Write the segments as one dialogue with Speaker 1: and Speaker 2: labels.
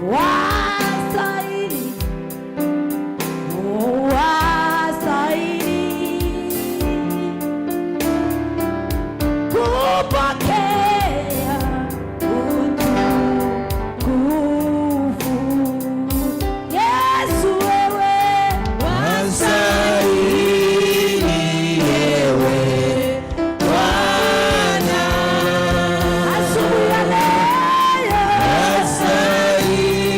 Speaker 1: Wastahili, oh, wastahili kupokea utukufu. Yesu, wewe
Speaker 2: Wastahili ewe Bwana.
Speaker 1: Asubuhi ya leo
Speaker 2: Wastahili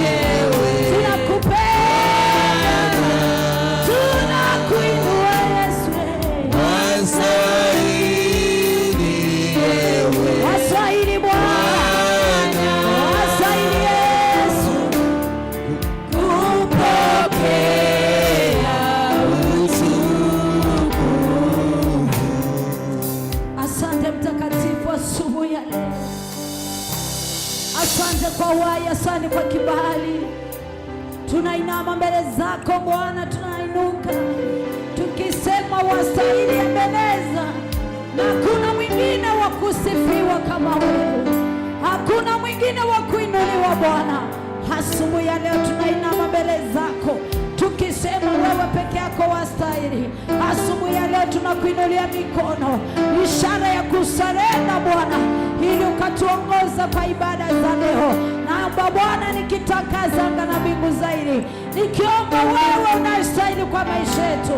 Speaker 2: ewe
Speaker 1: tunakupenda, tunakuinua Yesu.
Speaker 2: Wastahili ewe
Speaker 1: Wastahili Bwana, wastahili Yesu
Speaker 2: kupokea utukufu.
Speaker 1: Asante Mtakatifu asubuhi ya leo, asante kwa uhai, asante kwa kibali. Tunainama mbele zako Bwana, tunainuka tukisema wastahili Ebeneza, na hakuna mwingine wa kusifiwa kama wewe, hakuna mwingine wa kuinuliwa Bwana. Asubuhi ya leo tunainama mbele zako tukisema wewe peke yako wastahili. Asubuhi ya leo tunakuinulia mikono, ishara ya kusurrender Bwana, ili ukatuongoza kwa ibada za leo. Naomba Bwana, nikitangaza anga na mbingu zaidi, nikiomba wewe unayestahili kwa maisha yetu,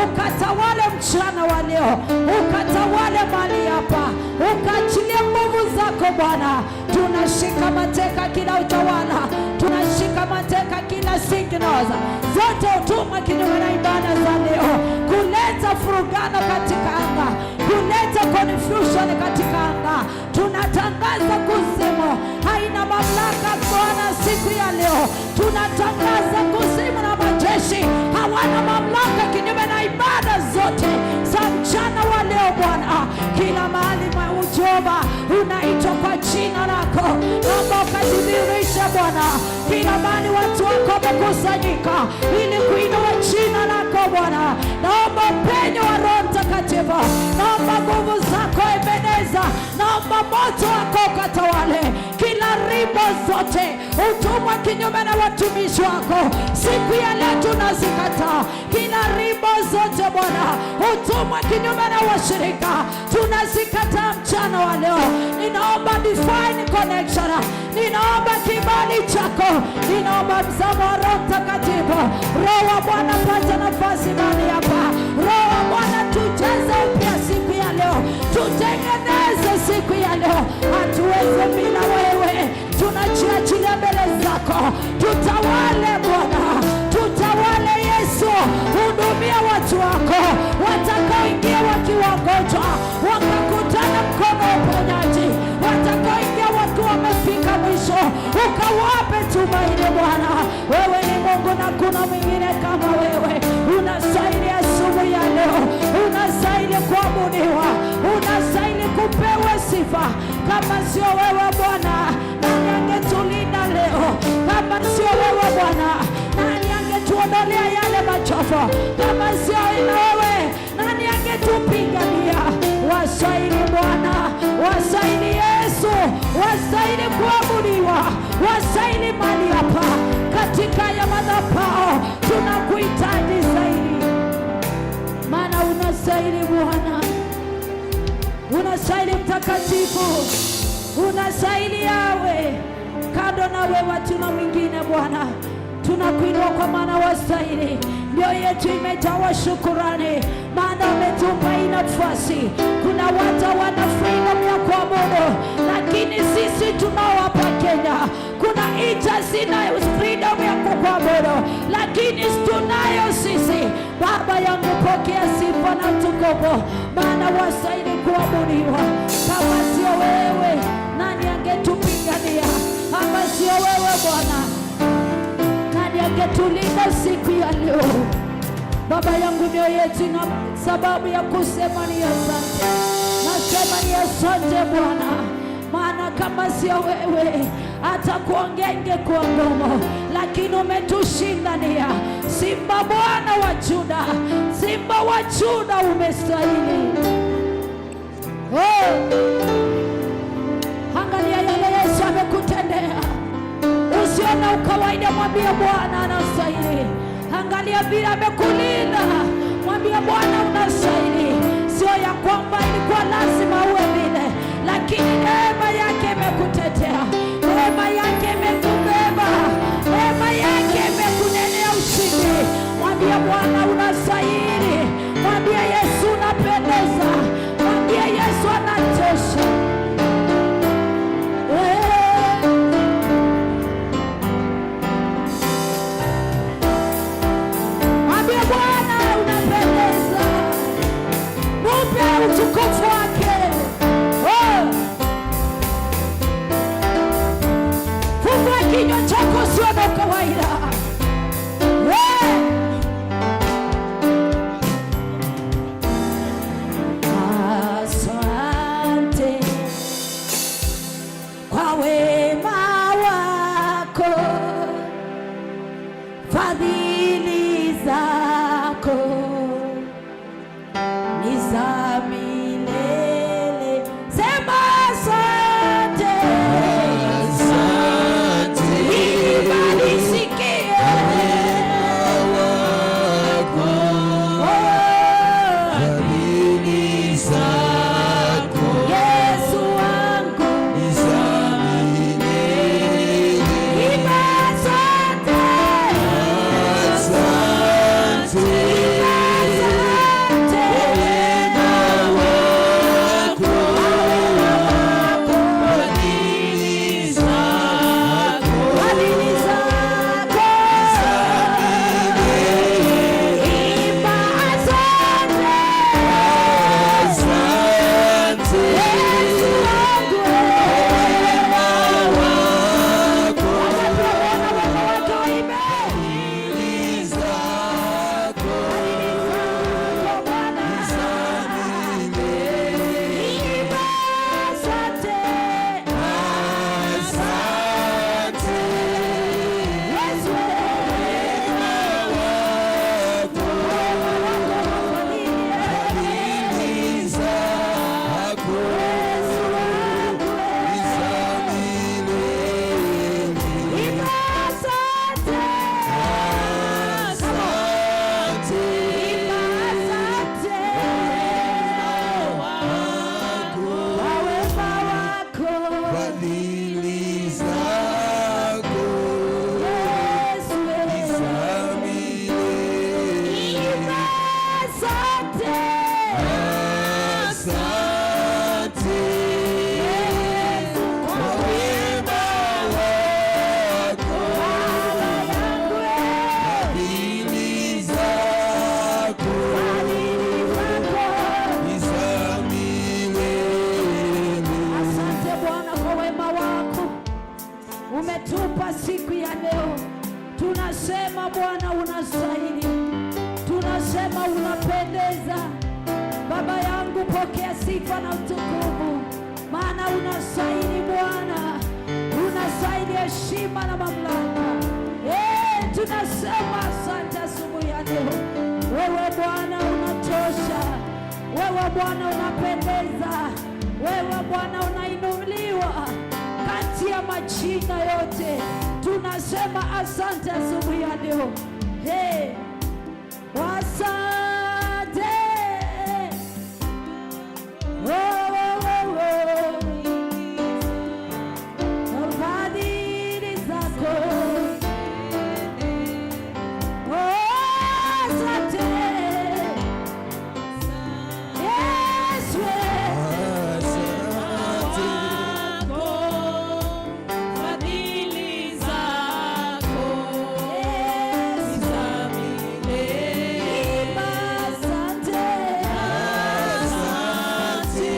Speaker 1: ukatawale mchana wa leo, ukatawale mahali hapa, ukaachilie nguvu zako Bwana. Tunashika mateka kila utawala, tunashika mateka kila signals zote utumwa kinyume na ibada za leo, kuleta furugano katika anga, kuleta confusion katika anga. Tunatangaza kuzimu haina mamlaka Bwana siku ya leo. Tunatangaza kuzimu na majeshi hawana mamlaka kinyume na ibada zote za mchana wa leo Bwana. Kila mahali Jehova unaitwa kwa jina lako, naomba ukajidhihirishe Bwana. Kila mahali watu wako wamekusanyika ili kuinua jina lako Bwana, naomba upenyo wa Roho Mtakatifu, naomba nguvu zako Ebeneza, naomba moto wako ukatawale kila ribo zote utumwa kinyume na watumishi wako siku ya leo tunazikataa. Kila ribo zote Bwana, utumwa kinyume na washirika tunazikataa mchana wa leo. Ninaomba divine connection, ninaomba kibali chako, ninaomba mzamo wa Roho Mtakatifu. Roho wa Bwana, pata nafasi mahali hapa. Roho wa Bwana, tujaze upya siku ya leo, tutengeneze siku ya leo. Hatuwezi bila wewe, tunajiachilia mbele zako. Tutawale Bwana, tutawale Yesu, hudumia watu wako watakaoingia wakiwa wagonjwa, wakakutana mkono wa uponyaji, watakaoingia wakiwa wamefika mwisho, ukawape tumaini Bwana. Wewe ni Mungu na kuna mwingine kama wewe. Unastahili asubuhi ya leo, unastahili kuabudiwa, unastahili kupewa sifa. Kama sio wewe Bwana, nani angetulinda leo? Kama sio wewe Bwana, nani angetuondolea yale machafu? Kama sio wewe, nani angetupigania? Wastahili Bwana, wastahili Yesu, wastahili kuabudiwa, wastahili mahali hapa katika ya madhabahu, tunakuhitaji zaidi, maana unastahili Bwana, unastahili Mtakatifu, unastahili Yawe. Kando na wewe hatuna mwingine Bwana, tunakuinua kwa maana wastahili. Mioyo yetu imejawa shukurani, maana umetupa hii nafasi. Kuna watu wana freedom ya kuabudu, lakini sisi tunao hapa Kenya, kuna nchi zina freedom ya kukuabudu, lakini tunayo sisi. Baba yangu, pokea sifa na utukufu, maana wastahili kuabudiwa. Kama sio wewe, nani angetupigania? Kama sio wewe Bwana, nani angetulinda siku ya leo? Baba yangu, mioyo yetu ina sababu ya kusema ni asante. Nasema ni asante Bwana, maana kama sio wewe hata kuongea ingekuwa ngumu, lakini umetushindania. Simba Bwana wa Juda, Simba wa Juda, umestahili. Oh, angalia yale Yesu amekutendea. kawaida, mwambie Bwana anastahili. Angalia vile amekulinda, mwambie Bwana unastahili. Sio ya kwamba ilikuwa lazima uwe vile, lakini neema yake imekutetea, neema yake imekubeba, neema yake imekunenea ushindi. Mwambie Bwana unastahili, mwambie Yesu unapendeza, mwambie Yesu anatosha. Eh. Mwambie Bwana unapendeza, mupe utukufu wake. Oh. Fungua kinywa chako usiwe na kawaida. Eh. Asante kwa wema wako, fadhili zako ni za milele. Sema asante,
Speaker 2: Asante
Speaker 1: isikie.
Speaker 2: wako,
Speaker 1: Oh,
Speaker 2: fadhili zako
Speaker 1: Yesu wangu,
Speaker 2: ni za milele.
Speaker 1: imba asante,
Speaker 2: Asante
Speaker 1: asante.
Speaker 2: wema wako, fadhili zako
Speaker 1: Fadhili zako, imba asante.
Speaker 2: Asante
Speaker 1: Yesu wangu,
Speaker 2: wema wako,
Speaker 1: wanapoona wema wake waimbe.
Speaker 2: fadhili zako
Speaker 1: Fadhili zako Bwana, imba asante.
Speaker 2: Asante
Speaker 1: Yesu,
Speaker 2: wema wako,
Speaker 1: wema wako wafadhili.
Speaker 2: fadhili zako
Speaker 1: Yesu wangu,
Speaker 2: ni za milele.
Speaker 1: imba asante.
Speaker 2: Asante
Speaker 1: Imba asante. Kwa wema wako.
Speaker 2: Fadhili zako
Speaker 1: Yesu,
Speaker 2: ni za milele.
Speaker 1: imba asante.
Speaker 2: Asante
Speaker 1: Yesu,
Speaker 2: kwa wema wako,
Speaker 1: Baba yangu,
Speaker 2: fadhili zako
Speaker 1: fadhili zako.
Speaker 2: ni za milele.
Speaker 1: Asante Bwana kwa wema wako umetupa siku ya leo. Tunasema Bwana unastahili, tunasema unapendeza. Baba yangu, pokea sifa na utukufu, maana unastahili Bwana, unastahili heshima na mamlaka. Eh, tunasema asante asubuhi ya leo. Wewe Bwana unatosha, wewe Bwana unapendeza, wewe Bwana unainuliwa kati ya majina yote. Tunasema asante asubuhi ya leo. Hey, asante. Oh, oh, oh, oh. Fadhili zako. Oh, asante. Yesu.
Speaker 2: Asante
Speaker 3: Fadhili zako
Speaker 1: Yesu.
Speaker 3: za milele.
Speaker 1: Imba asante.
Speaker 2: Asante.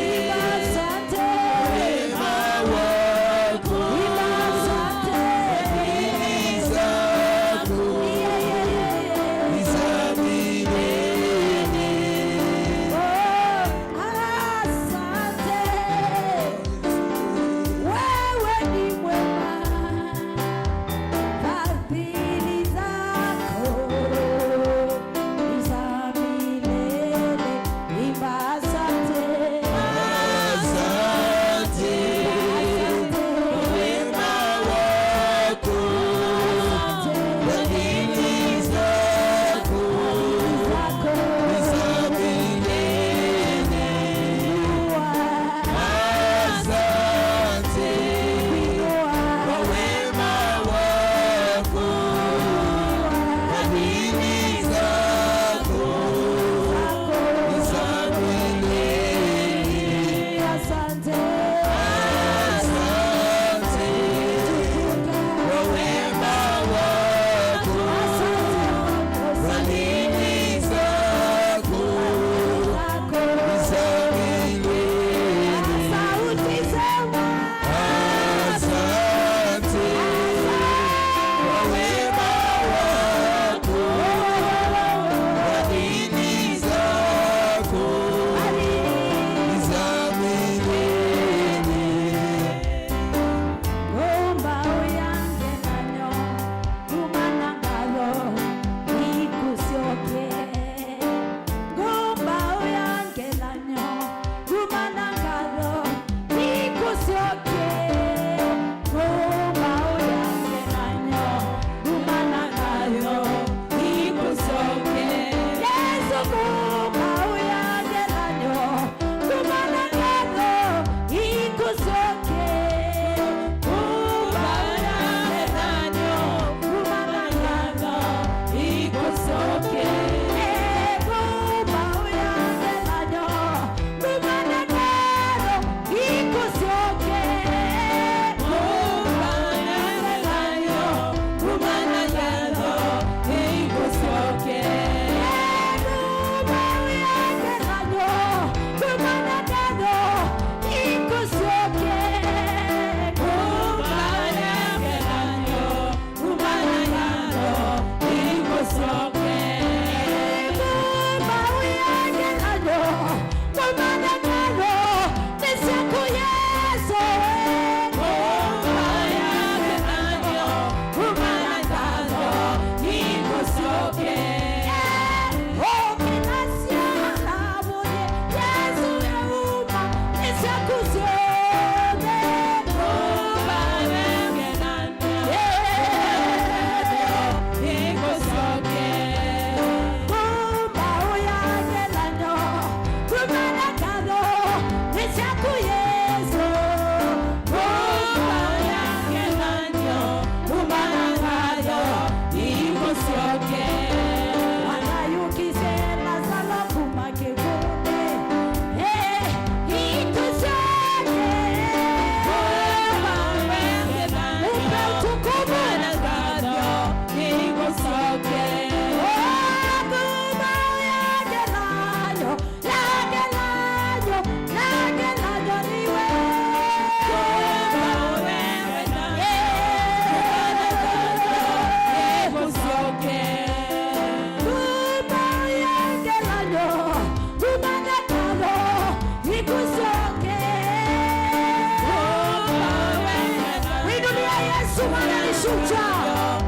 Speaker 1: Yesu maana ni shujaa.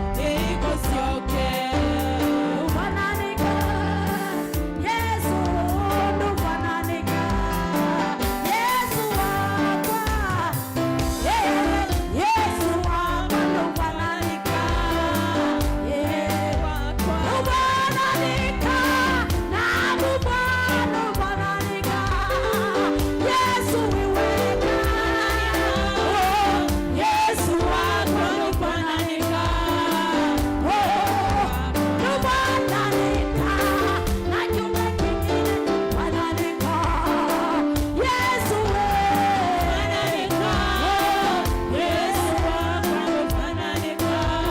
Speaker 1: Ndufananika, Yesu ndufananika, Yesu wakwa, Yesu wakwa ndufananika, ndufananika, nakupa ndufananika, Yesu wiweka, oh, Yesu wakwa ndufananika, oh, ndufananika, na kiumbe kingine ndufananika, Yesu we,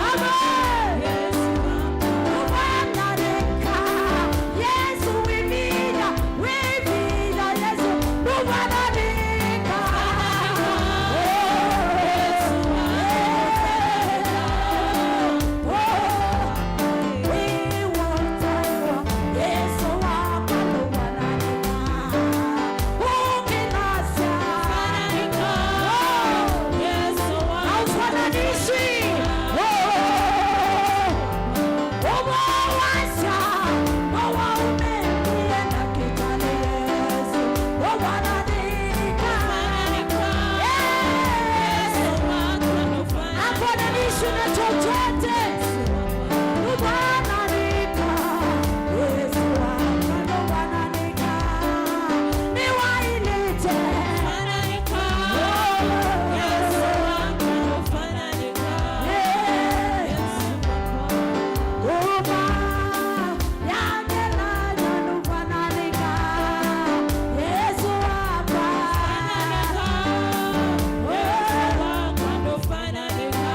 Speaker 1: Amen. Ndufananika, Yesu wivida, wivida, Yesu ndufananika. Yesu wako ndufananika. Ukinasya, haufananishi. Oh. Umowasha, owaumeenda kitani Yesu, ndufananika. Yesu, hafananishwi na chochote. Ndufananika, Yesu wako ndufananika. Niwailite. Yeah. Uma yangelanya ndufananika, Yesu hapa. Oh, Bwana nika.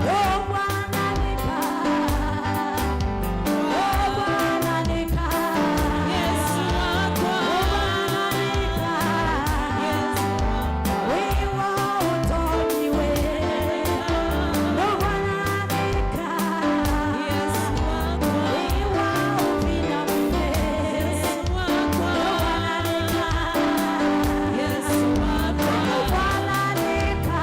Speaker 1: Oh, Bwana nika. Oh, Bwana nika. Wiwa utomiwe. Oh, Bwana nika. Wiwa uvinamwe. Oh, Bwana nika. Oh, Bwana nika.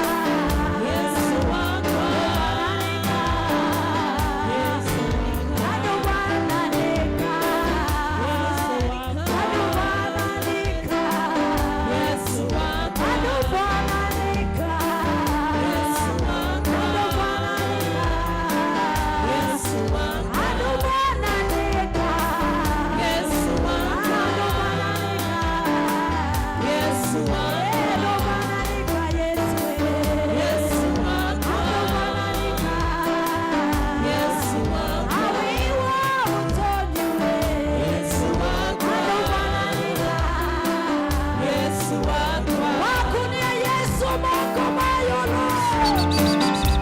Speaker 1: Wakunia Yesu moko mayolo.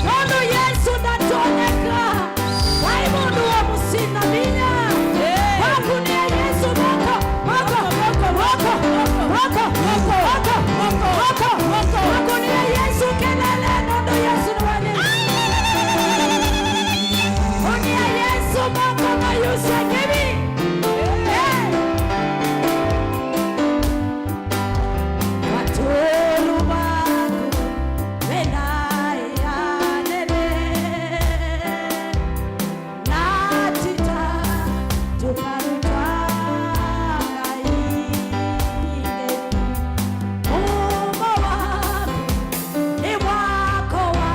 Speaker 1: Kono Yesu ndatoneka. Waimundu wa musina minya. Wakunia Yesu moko, moko, moko, moko, moko, moko, moko, moko. Wakunia Yesu kelele nondo Yesu nwale. Kunia Yesu moko mayusa gibi. Hey. Watulu wako venayanene natita tukarutwangainge umo wako ni wako wa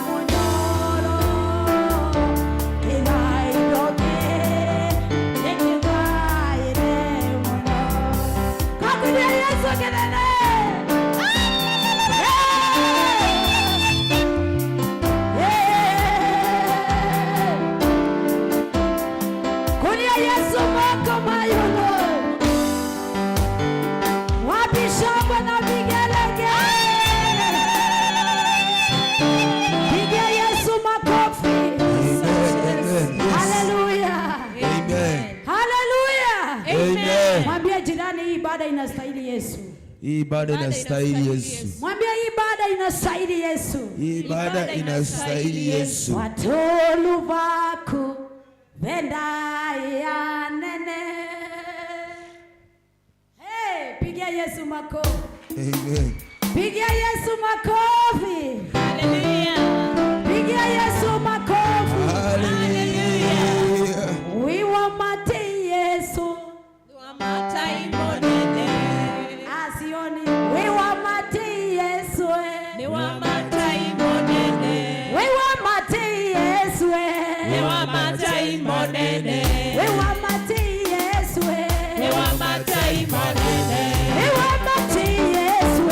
Speaker 1: munyoro kilaidoke nikivaire muno. Kakunia Yesu kelele. Hey! Kunia Yesu moko mayolo. Wapi shangwe na vigelegele? Pigia Yesu makofi.
Speaker 2: Amen. Amen. Yes.
Speaker 1: Haleluya.
Speaker 2: Amen.
Speaker 1: Haleluya.
Speaker 2: Amen.
Speaker 1: Mwambie jirani hii ibada inastahili Yesu.
Speaker 2: Hii ibada inastahili Yesu.
Speaker 1: Mwambie hii ibada inastahili Yesu.
Speaker 2: Hii ibada inastahili Yesu.
Speaker 1: Watolu vaku vendayanene. Hey, pigia Yesu makofi.
Speaker 2: Amen.
Speaker 1: Pigia Yesu makofi.
Speaker 3: Hallelujah.
Speaker 1: Pigia Yesu makofi.
Speaker 2: Hallelujah.
Speaker 1: Wiwamate Yesu.
Speaker 3: Ni
Speaker 1: Asioni. Wiwamate Yesu.
Speaker 3: wamataimodene.
Speaker 1: Wiwamate Yesu.
Speaker 3: Ni wamataimodene.
Speaker 1: Wiwamate Yesu.
Speaker 3: Ni wamataimodene.
Speaker 1: Wiwamate Yesu.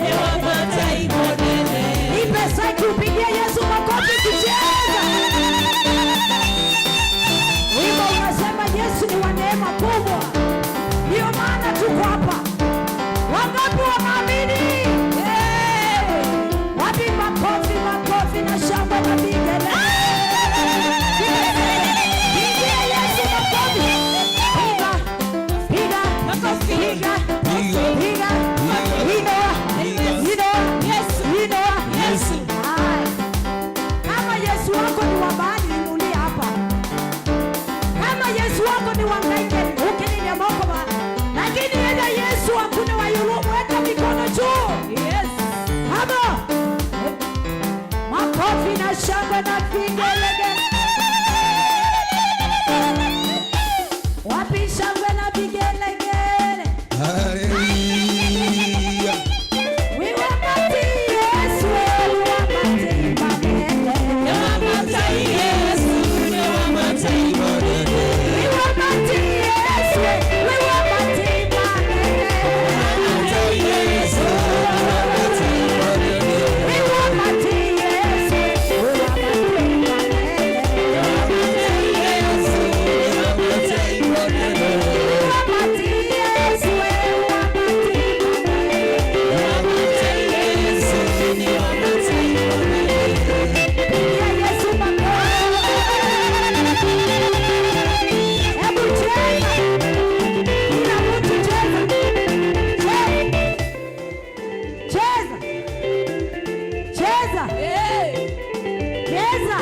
Speaker 3: Ni wamataimodene.
Speaker 1: Nipe saki upigie Yesu makofi tucheza. Wimbo unasema Yesu ni wa neema kubwa. Ndio maana tuko hapa. Wangapi wanaamini? Eh! Wapi makofi, makofi na shangwe na vigelegele. Pigia Yesu makofi. Piga, piga,
Speaker 3: Makofi.
Speaker 1: piga,
Speaker 2: Piga.
Speaker 1: piga. Inua, inua,
Speaker 3: Yesu.
Speaker 1: inua.
Speaker 3: Yesu.
Speaker 1: Haya. Kama Yesu wako ni wa bahari, inulia hapa. Kama Yesu wako ni wa Ngaike, ukinilia moko ba. Lakini enda Yesu hakuna wa yulu, weka mikono juu.
Speaker 3: Yes.
Speaker 1: Hamo. Makofi na shangwe na vigelegele. Wapi shangwe na vigelegele?
Speaker 2: Hallelujah.
Speaker 1: We wamati Yesu, we wamati manene.
Speaker 3: Ni wamatai Yesu. Ni wamataimodene.
Speaker 1: We wamati Yesu, we wamati manene.
Speaker 2: Yesu.
Speaker 1: We wamati Yesu, we wamati manene. We wamati Yesu, we wamati manene. Pigia Yesu makofi. Hebu cheza. Kila mtu cheza. Cheza. Cheza. Cheza.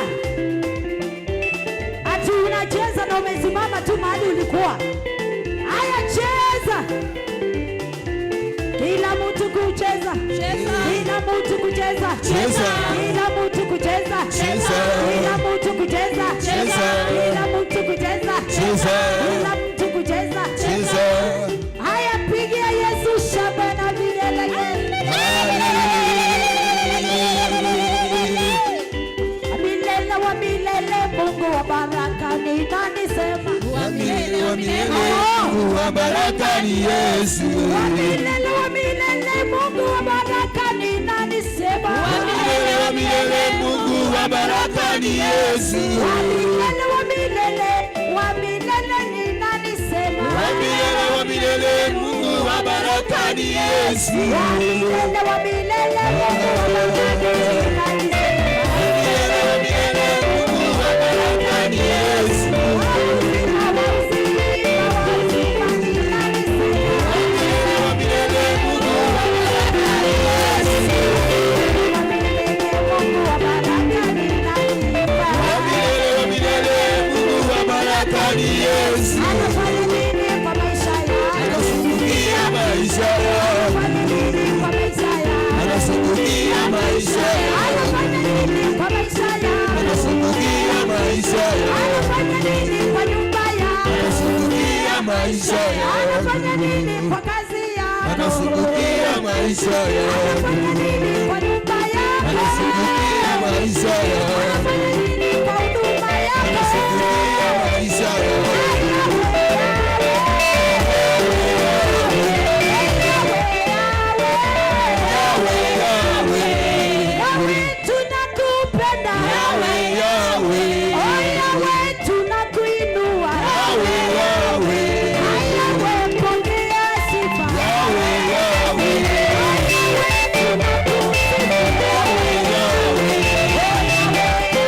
Speaker 1: Ati unacheza na umesimama tu mahali ulikuwa. Haya, cheza. Kila mtu kucheza.
Speaker 3: Cheza.
Speaker 1: Kila mtu kucheza.
Speaker 2: Cheza.
Speaker 1: Kila mtu kucheza.
Speaker 2: Cheza.
Speaker 1: Kila mtu kucheza.
Speaker 2: Cheza.
Speaker 1: Kila mtu kucheza.
Speaker 2: Cheza.
Speaker 1: Kila mtu kucheza.
Speaker 2: Cheza.
Speaker 1: Haya, pigia Yesu shangwe na vigelegele. Milele wa milele, Mungu wa baraka ni nani? Sema.
Speaker 2: Wa milele, wa milele, Mungu wa baraka ni Yesu.
Speaker 1: Wa milele wa milele, Mungu wa baraka ni nani? Sema.
Speaker 2: Wa milele, wa milele, Mungu wa baraka ni Yesu.
Speaker 1: Wa milele wa milele, wa milele ni nani? Sema.
Speaker 2: Wa milele, wa milele, Mungu wa baraka ni Yesu.
Speaker 1: Wa milele wa milele, Mungu wa baraka ni nani? Sema.
Speaker 2: Wa milele, wa milele, Mungu wa baraka ni Yesu.
Speaker 1: Wa uzima, wa uzima, wa uzima ni nani? Sema.
Speaker 2: Wa milele, wa milele, Mungu wa baraka ni Yesu.
Speaker 1: Wa milele, Mungu wa baraka ni nani?
Speaker 2: Wa milele, wa milele, Mungu wa baraka ni Yesu.
Speaker 1: Anafanya nini kwa maisha yako?
Speaker 2: Anasukukia maisha yangu.
Speaker 1: Anafanya nini kwa maisha yako?
Speaker 2: Anasukukia maisha yangu.
Speaker 1: Anafanya nini kwa maisha yako?
Speaker 2: Anasukukia maisha yangu.
Speaker 1: Anafanya nini kwa nyumba yako?
Speaker 2: Anasukukia maisha yangu.
Speaker 1: Anafanya nini kwa kazi yako?
Speaker 2: Anasukukia maisha yangu.
Speaker 1: Anafanya nini kwa nyumba yako?
Speaker 2: Anasukukia maisha yangu.
Speaker 1: Anafanya nini kwa huduma yako?
Speaker 2: Anasukukia maisha yangu. Yahweh, Yahweh.
Speaker 1: Yahweh, tunakupenda.
Speaker 2: Yahweh, Yahweh.
Speaker 1: Oh, Yahweh, tunakuinua.
Speaker 2: Yahweh, Yahweh.
Speaker 1: Yahweh, pokea sifa.
Speaker 2: Yahweh, Yahweh.
Speaker 1: Yahweh, tunakusifu.
Speaker 2: Yahweh, Yahweh.
Speaker 1: Oh, Yahweh,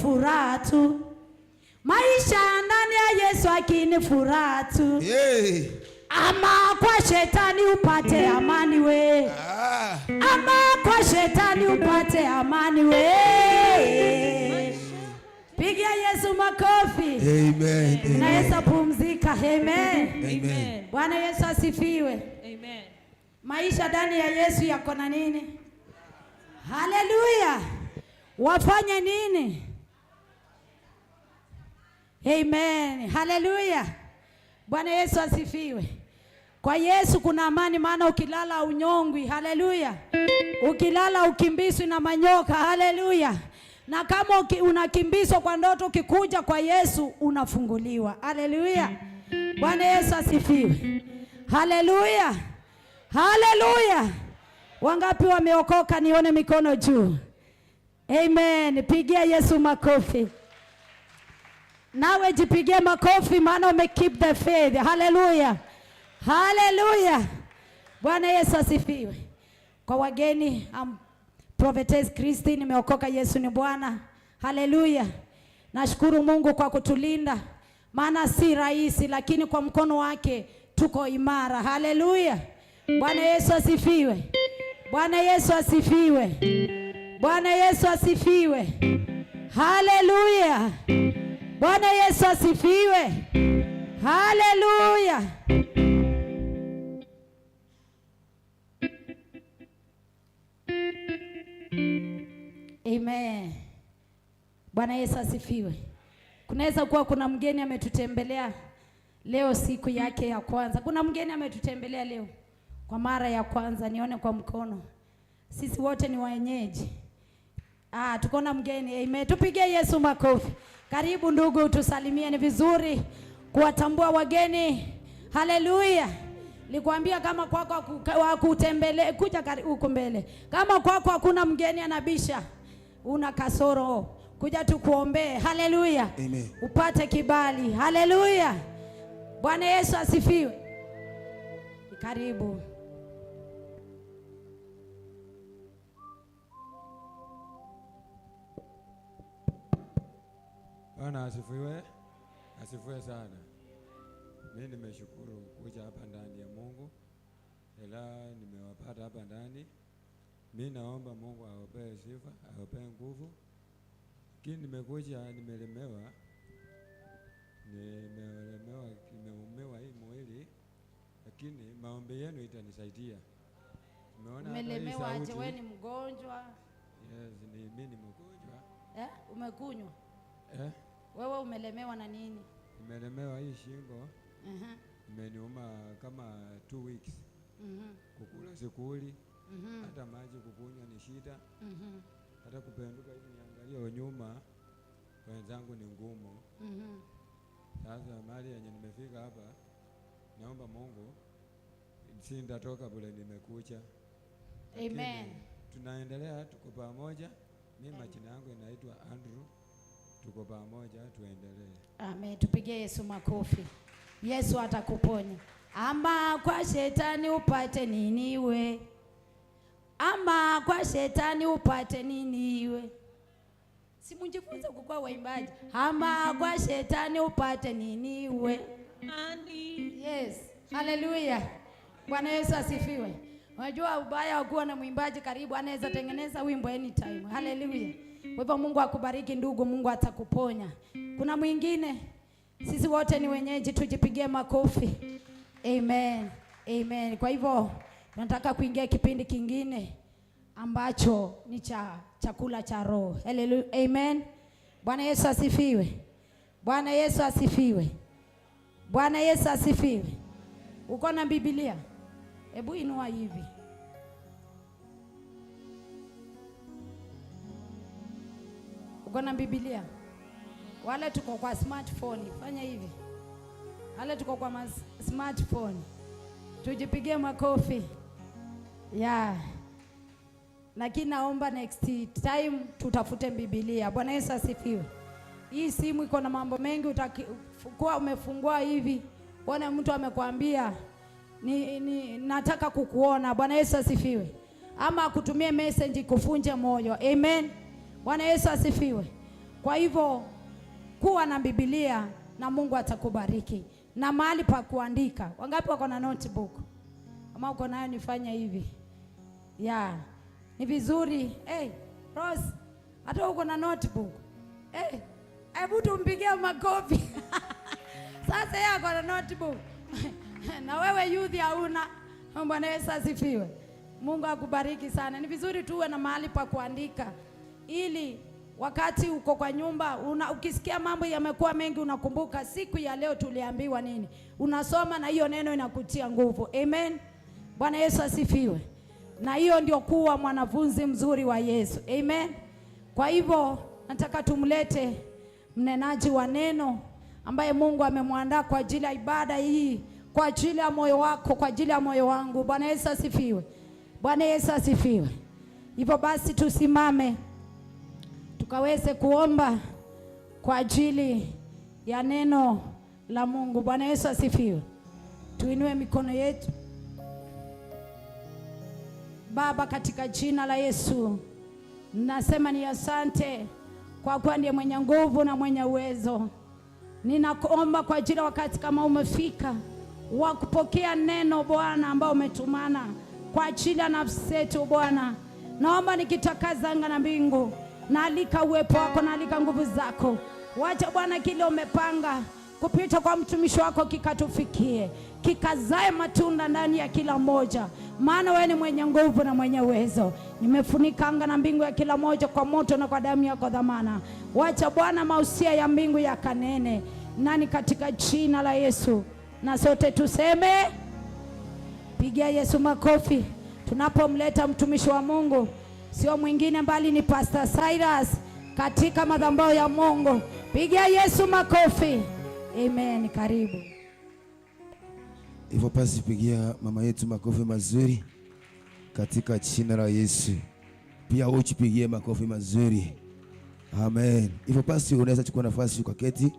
Speaker 1: furaha tu. Maisha ndani ya Yesu akini furaha tu.
Speaker 2: Hey.
Speaker 1: Ama kwa shetani upate amani we.
Speaker 2: Ah.
Speaker 1: Ama kwa shetani upate amani we. Pigia Yesu makofi.
Speaker 2: Amen.
Speaker 1: Na
Speaker 2: Amen.
Speaker 1: Yesu apumzika. Amen.
Speaker 2: Amen.
Speaker 1: Bwana Yesu asifiwe.
Speaker 3: Amen.
Speaker 1: Maisha ndani ya Yesu yako na nini? Haleluya! Wafanye nini? Amen. Haleluya. Bwana Yesu asifiwe. Kwa Yesu kuna amani, maana ukilala unyongwi. Haleluya. Ukilala ukimbizwi na manyoka. Haleluya. Na kama unakimbizwa kwa ndoto, ukikuja kwa Yesu unafunguliwa. Haleluya. Bwana Yesu asifiwe. Haleluya. Haleluya. Wangapi wameokoka? Nione mikono juu. Amen. Pigia Yesu makofi. Nawe jipigie makofi maana ume keep the faith. Haleluya. Haleluya. Bwana Yesu asifiwe. Kwa wageni, I'm Prophetess Christine, nimeokoka, Yesu ni Bwana. Haleluya. Nashukuru Mungu kwa kutulinda, maana si rahisi, lakini kwa mkono wake tuko imara. Haleluya. Bwana Yesu asifiwe. Bwana Yesu asifiwe. Bwana Yesu asifiwe. Haleluya. Bwana Yesu asifiwe. Haleluya. Amen. Bwana Yesu asifiwe. Kunaweza kuwa kuna mgeni ametutembelea leo siku yake ya kwanza. Kuna mgeni ametutembelea leo kwa mara ya kwanza, nione kwa mkono. Sisi wote ni wenyeji. Ah, tuko na mgeni. Amen. Tupige Yesu makofi. Karibu ndugu, tusalimie. Ni vizuri kuwatambua wageni. Haleluya. Nilikwambia kama kwako wakutembele, kuja huko mbele. Kama kwako hakuna mgeni anabisha, una kasoro, kuja tukuombee. Haleluya.
Speaker 2: Amen.
Speaker 1: Upate kibali. Haleluya. Bwana Yesu asifiwe. Karibu.
Speaker 4: Bwana asifiwe. Asifiwe sana. Mimi nimeshukuru kuja hapa ndani ya Mungu. Ila nimewapata hapa ndani. Mimi naomba Mungu awapee sifa, awapee nguvu. Lakini nimekuja nimelemewa. Nimelemewa, nimeumewa hii mwili. Lakini maombi yenu itanisaidia. Nimeona hata hii
Speaker 1: Umelemewa aje?
Speaker 4: sauti.
Speaker 1: Wewe ni mgonjwa?
Speaker 4: Yes, mimi ni mgonjwa.
Speaker 1: Umekunywa? Wewe umelemewa na nini?
Speaker 4: Nimelemewa hii shingo. Imeniuma kama 2 weeks. Kukula sikuli. Hata maji kukunywa ni shida. Hata kupenduka hivi niangalie nyuma wenzangu ni ngumu. Sasa mahali yenye nimefika hapa, naomba Mungu si nitatoka bure, nimekuja. Lakini
Speaker 1: Amen.
Speaker 4: tunaendelea, tuko pamoja. Mimi majina yangu inaitwa Andrew. Tuko pamoja, tuendelee.
Speaker 1: Amen. Tupigie Yesu makofi. Yesu atakuponya. Ama kwa shetani upate nini we? Ama kwa shetani upate nini we? Si mjifunze kukua waimbaji. Ama kwa shetani upate nini we?
Speaker 3: Ani.
Speaker 1: Yes. Hallelujah. Bwana Yesu asifiwe. Unajua ubaya wa kuwa na mwimbaji karibu, anaweza tengeneza wimbo anytime. Hallelujah. Kwa hivyo Mungu akubariki ndugu, Mungu atakuponya. Kuna mwingine? Sisi wote ni wenyeji, tujipigie makofi. Amen. Amen. Kwa hivyo tunataka kuingia kipindi kingine ambacho ni cha chakula cha roho. Hallelujah. Amen. Bwana Yesu asifiwe. Bwana Yesu asifiwe. Bwana Yesu asifiwe. Uko na Biblia? Hebu inua hivi. Uko na Biblia? Wale tuko kwa smartphone, fanya hivi. Wale tuko kwa smartphone, tujipigie makofi. Yeah. Lakini naomba next time tutafute Biblia. Bwana Yesu asifiwe. Hii simu iko na mambo mengi, utakuwa umefungua hivi, uone mtu amekwambia ni nataka kukuona. Bwana Yesu asifiwe. Ama akutumie message kufunja moyo. Amen. Bwana Yesu asifiwe. Kwa hivyo kuwa na Biblia na Mungu atakubariki. Na mahali pa kuandika. Wangapi wako na notebook? Kama uko nayo nifanye hivi. Yeah. Ni vizuri. Hey, Rose, hata uko na notebook. Hey, hebu tumpigie makofi. Sasa yeye ako na notebook. Na wewe youth hauna. Bwana Yesu asifiwe. Mungu akubariki sana. Ni vizuri tuwe na mahali pa kuandika ili wakati uko kwa nyumba ukisikia mambo yamekuwa mengi unakumbuka siku ya leo tuliambiwa nini. Unasoma na hiyo neno inakutia nguvu. Amen. Bwana Yesu asifiwe. Na hiyo ndio kuwa mwanafunzi mzuri wa Yesu. Amen. Kwa hivyo nataka tumlete mnenaji wa neno ambaye Mungu amemwandaa kwa ajili ya ibada hii, kwa ajili ya moyo wako, kwa ajili ya moyo wangu. Bwana Yesu asifiwe. Bwana Yesu asifiwe. Hivyo basi tusimame tukaweze kuomba kwa ajili ya neno la Mungu. Bwana Yesu asifiwe. Tuinue mikono yetu. Baba, katika jina la Yesu nasema ni asante kwa kuwa ndiye mwenye nguvu na mwenye uwezo. Ninakuomba kwa ajili ya wakati kama umefika wa kupokea neno Bwana ambao umetumana kwa ajili ya nafsi zetu Bwana. Naomba nikitakaza anga na mbingu, naalika uwepo wako, naalika nguvu zako. Wacha Bwana kile umepanga kupita kwa mtumishi wako kikatufikie, kikazae matunda ndani ya kila mmoja, maana wewe ni mwenye nguvu na mwenye uwezo. Nimefunika anga na mbingu ya kila mmoja kwa moto na kwa damu yako dhamana. Wacha Bwana mausia ya mbingu yakanene nani katika jina la Yesu, na sote tuseme, pigia Yesu makofi tunapomleta mtumishi wa Mungu, sio mwingine mbali ni Pastor Cyrus katika madhabahu ya Mungu. Pigia Yesu makofi. Amen. Karibu.
Speaker 2: Hivyo basi pigia mama yetu makofi mazuri katika jina la Yesu. Pia uchipigie makofi mazuri. Amen. Hivyo basi unaweza chukua nafasi ukaketi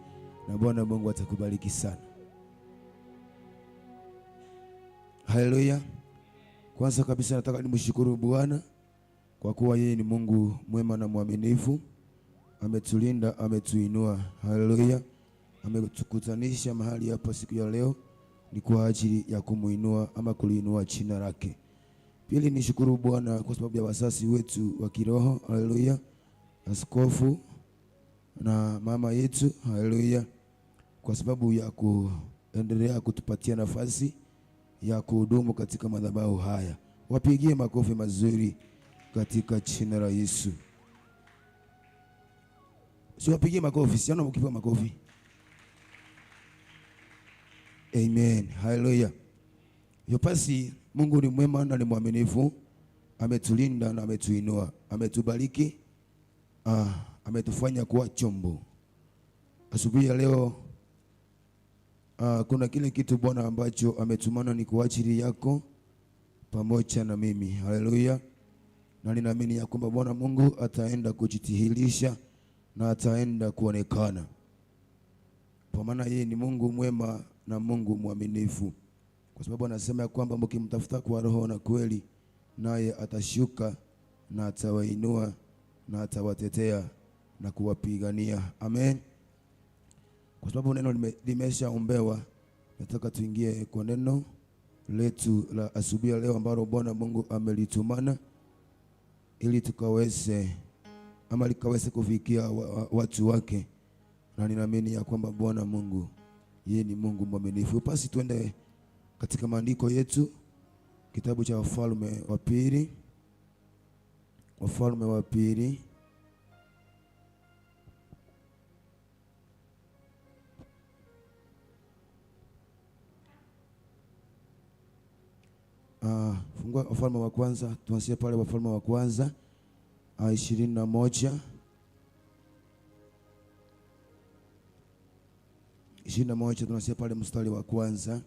Speaker 2: na Bwana Mungu atakubariki sana. Haleluya. Kwanza kabisa nataka nimshukuru Bwana kwa kuwa yeye ni Mungu mwema na mwaminifu. Ametulinda, ametuinua. Haleluya. Ametukutanisha mahali hapa siku ya leo ni kwa ajili ya kumuinua ama kuliinua jina lake. Pili nishukuru Bwana kwa sababu ya wasasi wetu wa kiroho. Haleluya. Askofu na mama yetu. Haleluya. Kwa sababu ya kuendelea kutupatia nafasi ya kuhudumu katika madhabahu haya. Wapigie makofi mazuri katika jina la Yesu. Siwapigie makofi, siona mkipiga makofi. Amen. Haleluya. Yopasi Mungu ni mwema na ni mwaminifu. Ametulinda na ametuinua, ametubariki, ametufanya kuwa chombo. Asubuhi ya leo kuna kile kitu Bwana ambacho ametumana ni kwa ajili yako pamoja na mimi. Haleluya. Na ninaamini ya kwamba Bwana Mungu ataenda kujitihilisha na ataenda kuonekana, kwa maana yeye ni Mungu mwema na Mungu mwaminifu, kwa sababu anasema ya kwamba mkimtafuta kwa roho na kweli, naye atashuka na atawainua na atawatetea na kuwapigania. Amen. Kwa sababu neno limeshaombewa, nataka tuingie kwa neno letu la asubuhi ya leo ambalo Bwana Mungu amelitumana ili tukaweze ama likaweze kufikia watu wake, na ninaamini ya kwamba Bwana Mungu yeye ni Mungu mwaminifu. Basi tuende katika maandiko yetu, kitabu cha Wafalme wa Pili. Wafalme wa Pili fungua Wafalme wa Kwanza, tuanzie pale Wafalme wa Kwanza 21. 21 tunaanzia pale mstari wa kwanza.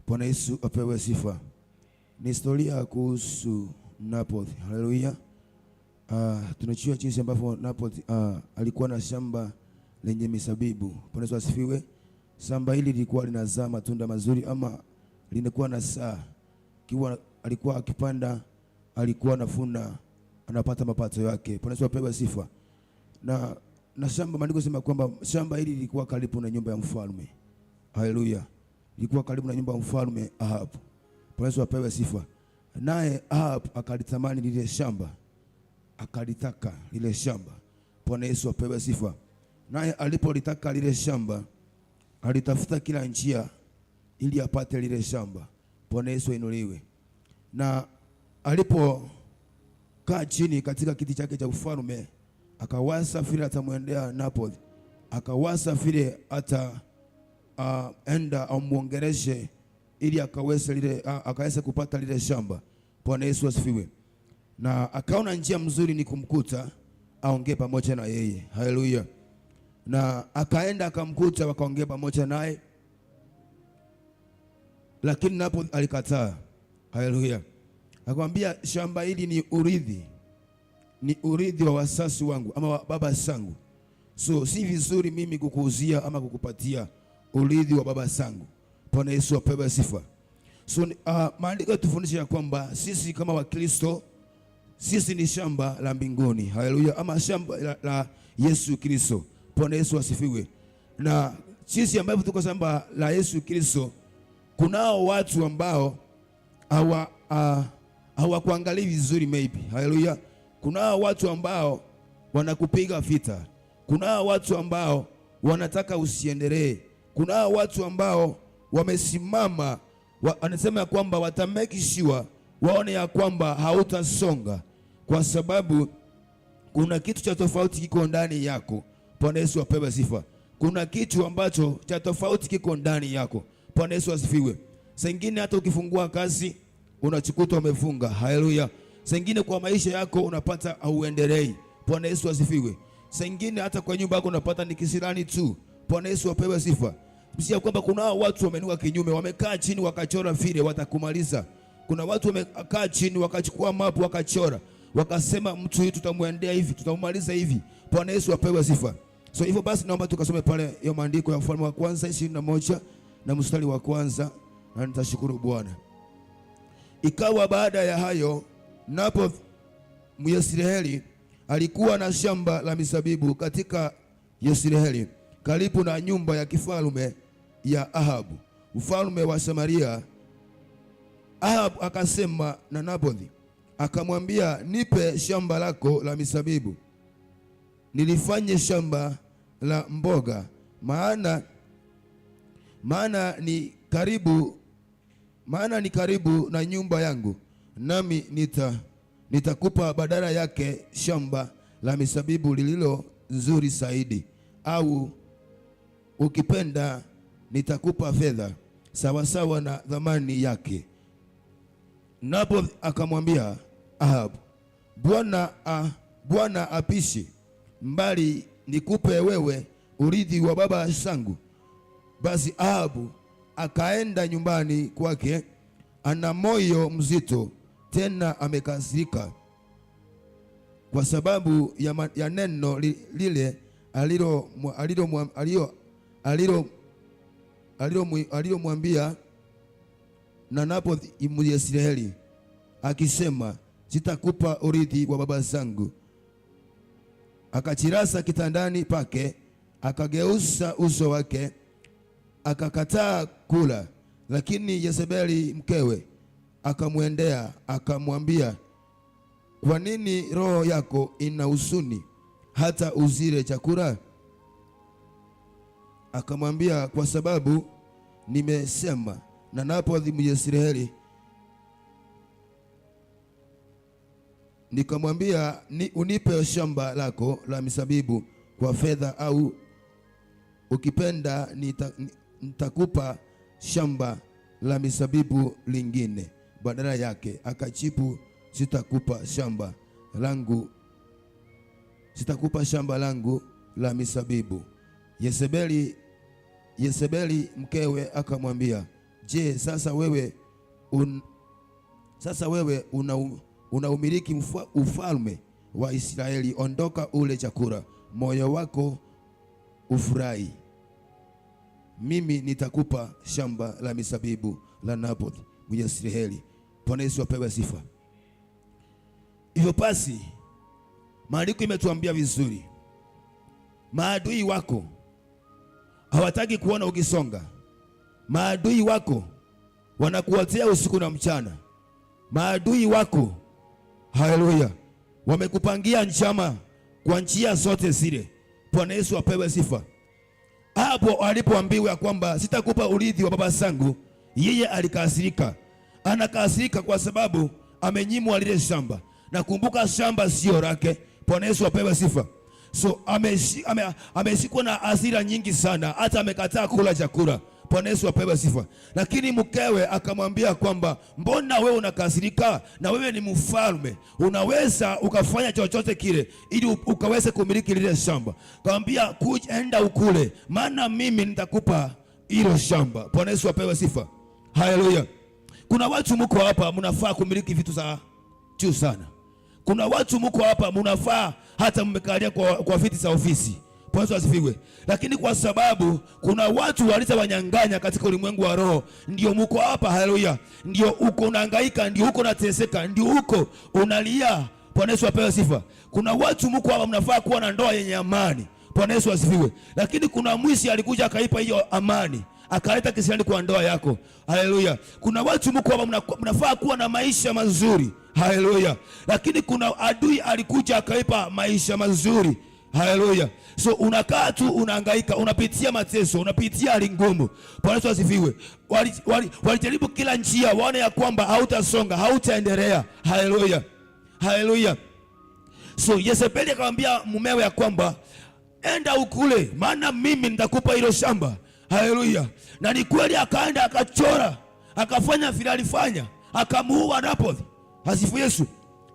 Speaker 2: Bwana Yesu apewe sifa. Ni historia kuhusu Naboth. Haleluya. Tunajua jinsi ambavyo Naboth alikuwa na shamba lenye mizabibu. Bwana Yesu asifiwe. Shamba hili lilikuwa linazaa matunda mazuri ama lilikuwa na saa. Kiwa alikuwa akipanda alikuwa anafuna, anapata mapato yake. Bwana Yesu apewe sifa. Na shamba, maandiko sema kwamba shamba hili lilikuwa karibu na nyumba ya mfalme. Haleluya. Ilikuwa karibu na nyumba ya mfalme Ahab. Bwana Yesu apewe sifa. Naye Ahab akalitamani lile shamba, akalitaka lile shamba. Bwana Yesu apewe sifa. Naye alipolitaka lile shamba, alitafuta kila njia ili apate lile shamba. Bwana Yesu ainuliwe. Na alipokaa chini katika kiti chake cha ufalme, akawaza vile atamwendea Naboth, akawaza vile ata enda amuongereshe ili akaweze kupata lile shamba. Bwana Yesu asifiwe. Na akaona njia mzuri ni kumkuta aongee pamoja na yeye. Haleluya. Na akaenda akamkuta, wakaongea pamoja naye, lakini Naboth alikataa. Haleluya. Akamwambia, shamba hili ni urithi, ni urithi wa wasasi wangu ama wa baba zangu, so si vizuri mimi kukuuzia ama kukupatia urithi wa baba zangu. Bwana Yesu apewe sifa. So maandiko yatufundisha ya kwamba sisi kama Wakristo, sisi ni shamba la mbinguni. Haleluya, ama shamba la Yesu Kristo. Bwana Yesu asifiwe. Na sisi ambao tuko shamba la Yesu Kristo, kunao watu ambao hawakuangalii vizuri maybe. Haleluya. Kunao watu ambao wanakupiga vita. Kunao watu ambao wanataka usiendelee. Kunao watu ambao wamesimama wanasema ya kwamba watamake sure waone ya kwamba hautasonga, kwa sababu kuna kitu cha tofauti kiko ndani yako. Bwana Yesu apewe sifa. Kuna kitu ambacho cha tofauti kiko ndani yako. Bwana Yesu asifiwe. Sengine hata ukifungua kazi unachikuta umefunga. Haleluya. Sengine kwa maisha yako unapata hauendelei. Bwana Yesu asifiwe. Sengine hata kwa nyumba yako unapata ni kisirani tu. Bwana Yesu apewe sifa. Sio kwamba kuna watu wamenuka kinyume, wamekaa chini wakachora vile watakumaliza. Kuna watu wamekaa chini wakachukua mapu wakachora, wakasema mtu huyu tutamwendea hivi, tutamaliza hivi. Bwana Yesu apewe sifa. So hivyo basi naomba tukasome pale hiyo maandiko ya Mfalme wa Kwanza 21 na mstari wa kwanza, na nitashukuru Bwana. Ikawa baada ya hayo, Naboth Myezreeli alikuwa na shamba la mizabibu katika Yezreeli, karibu na nyumba ya kifalme ya Ahabu mfalme wa Samaria. Ahabu akasema na Nabothi akamwambia, nipe shamba lako la mizabibu nilifanye shamba la mboga, maana ni karibu, maana ni karibu na nyumba yangu, nami nitakupa badala yake shamba la mizabibu lililo nzuri zaidi, au ukipenda nitakupa fedha sawasawa na thamani yake. Naboth akamwambia Ahabu, Bwana apishe mbali nikupe wewe urithi wa baba zangu. Basi Ahabu akaenda nyumbani kwake, ana moyo mzito tena amekasirika kwa sababu ya neno lile alilomwambia na Naboth Myezreeli akisema, sitakupa urithi wa baba zangu. Akachirasa kitandani pake, akageuza uso wake, akakataa kula. Lakini Yezebeli mkewe akamwendea akamwambia, kwa nini roho yako ina huzuni hata uzile chakula? Akamwambia, kwa sababu nimesema na Naboth Myezreeli, nikamwambia, unipe shamba lako la mizabibu kwa fedha, au ukipenda nitakupa shamba la mizabibu lingine badala yake. Akajibu, sitakupa shamba langu, sitakupa shamba langu la mizabibu. Yezebeli mkewe akamwambia, je, sasa wewe unaumiliki ufalme wa Israeli? Ondoka ule chakula, moyo wako ufurahi. Mimi nitakupa shamba la mizabibu la Naboth Myezreeli. Bwana Yesu apewe sifa. Hivyo basi maandiko imetuambia vizuri, maadui wako hawataki kuona ukisonga. Maadui wako wanakuotea usiku na mchana. Maadui wako, haleluya, wamekupangia njama kwa njia zote zile. Bwana Yesu apewe sifa. Hapo alipoambiwa kwamba sitakupa urithi wa baba zangu, yeye alikasirika. Anakasirika kwa sababu amenyimwa lile shamba, na kumbuka shamba sio lake. Bwana Yesu apewe sifa. So ameshikwa na hasira nyingi sana, hata amekataa kula chakula. Bwana Yesu apewe sifa. Lakini mkewe akamwambia kwamba mbona wewe unakasirika, na wewe ni mfalme, unaweza ukafanya chochote kile ili ukaweze kumiliki lile shamba. Akamwambia enda ukule, maana mimi nitakupa hilo shamba. Bwana Yesu apewe sifa. Haleluya. Kuna watu mko hapa mnafaa kumiliki vitu za juu sana. Kuna watu mko hapa mnafaa hata mmekalia kwa viti za ofisi. Bwana Yesu asifiwe. Lakini kwa sababu kuna watu walitawanyang'anya katika ulimwengu wa roho, ndio mko hapa. Haleluya. Ndio uko unahangaika, ndio uko unateseka, ndio uko unalia. Bwana Yesu apewe sifa. Kuna watu mko hapa mnafaa kuwa na ndoa yenye amani. Bwana Yesu asifiwe. Lakini kuna mwizi alikuja akaipa hiyo amani, akaleta kisirani kwa ndoa yako. Haleluya. Kuna watu mko hapa mnafaa kuwa na maisha mazuri. Haleluya. Lakini kuna adui alikuja akaipa maisha mazuri. Haleluya. So unakaa tu unahangaika, unapitia mateso, unapitia hali ngumu. Bwana Yesu asifiwe. Walijaribu kila njia waone ya kwamba hautasonga, hautaendelea. Haleluya. Haleluya. So Yezebeli akamwambia mumewe ya kwamba enda ukule, maana mimi nitakupa hilo shamba. Haleluya. Na ni kweli akaenda akachora, akafanya vile alifanya, akamuua Naboth. Asifu Yesu.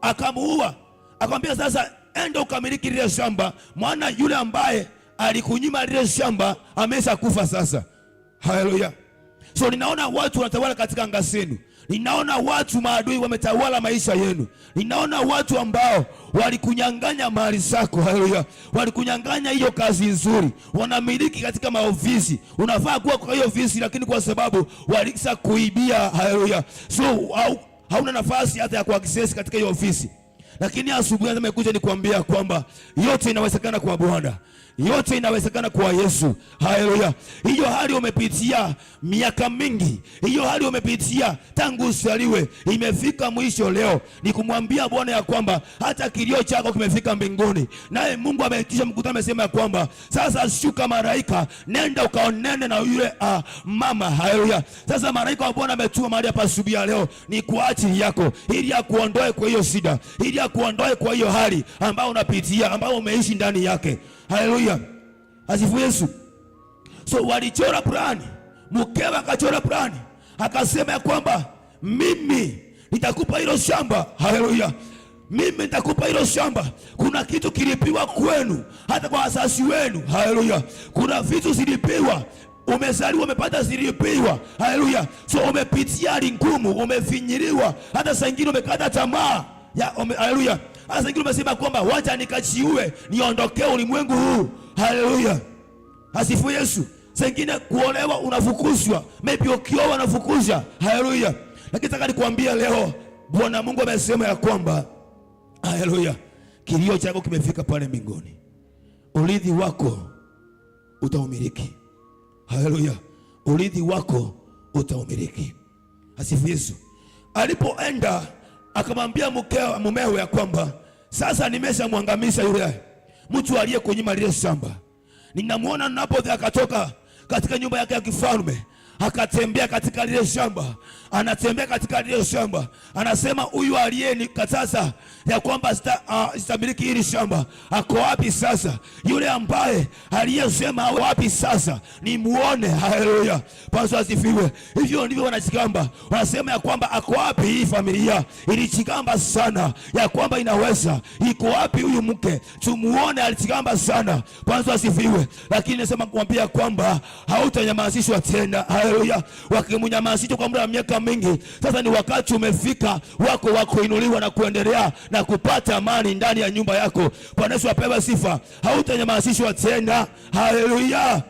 Speaker 2: Akamuua. Akamwambia sasa enda ukamiliki lile shamba, maana yule ambaye alikunyima lile shamba amesha kufa sasa. Haleluya. So ninaona watu wanatawala katika anga zenu. Ninaona watu maadui wametawala maisha yenu. Ninaona watu ambao walikunyang'anya mali zako. Haleluya. Walikunyang'anya hiyo kazi nzuri. Wanamiliki katika maofisi. Unafaa kuwa kwa hiyo ofisi, lakini kwa sababu walikisha kuibia. Haleluya. So hauna nafasi hata ya kuaccess katika hiyo ofisi. Lakini asubuhi nimekuja nikuambia kwamba yote inawezekana kwa Bwana. Yote inawezekana kwa Yesu. Haleluya. Hiyo hali umepitia miaka mingi, hiyo hali umepitia tangu usaliwe, imefika mwisho leo. Ni kumwambia Bwana ya kwamba hata kilio chako kimefika mbinguni, naye Mungu ameitisha mkutano, amesema ya kwamba sasa shuka malaika, nenda ukaonene na yule mama. Haleluya. Sasa malaika wa Bwana ametuma mahali hapa asubuhi ya leo ni kwa ajili yako, ili akuondoe kwa hiyo shida, ili akuondoe kwa hiyo hali ambayo unapitia, ambayo umeishi ndani yake. Haleluya. Asifu Yesu. So walichora plani, mkewe akachora plani, akasema ya kwamba mimi nitakupa hilo shamba. Haleluya. Mimi nitakupa hilo shamba. Kuna kitu kilipiwa kwenu, hata kwa wazazi wenu. Haleluya. Kuna vitu zilipiwa, umezaliwa umepata zilipiwa. Haleluya. So umepitia hali ngumu, umefinyiliwa, hata saa nyingine umekata tamaa ya haleluya. Hata ingine umesema kwamba wacha nikajiue niondokee ulimwengu huu. Haleluya. Asifu Yesu. Saa ingine kuolewa unafukuzwa, maybe ukioa unafukuzwa. Haleluya. Lakini nataka nikuambia leo Bwana Mungu amesema ya kwamba haleluya, kilio chako kimefika pale mbinguni. Urithi wako utaumiliki. Haleluya. Urithi wako utaumiliki. Asifu Yesu. Alipoenda akamwambia mumewe ya kwamba sasa nimeshamwangamiza yule mtu aliye kunyima lile shamba. Ninamuona Naboth akatoka katika nyumba yake ya kifalme, akatembea katika lile shamba, anatembea katika lile shamba, anasema huyu aliyenikataza ya kwamba sitamiliki hili shamba ako wapi sasa? Yule ambaye aliyesema wapi sasa nimuone. Haleluya, Bwana asifiwe. Hivyo ndivyo wanachigamba, wanasema ya kwamba ako wapi hii familia ilichigamba sana ya kwamba inaweza, iko wapi huyu mke tumuone? Alichigamba sana. Bwana asifiwe. Lakini nasema kuambia kwamba hautanyamazishwa tena. Haleluya. Wakimnyamazisha kwa muda wa miaka mingi, sasa ni wakati umefika wako wa kuinuliwa na kuendelea na kupata amani ndani ya nyumba yako. Bwana Yesu apewe sifa. Hautanyamazishwa tena. Haleluya.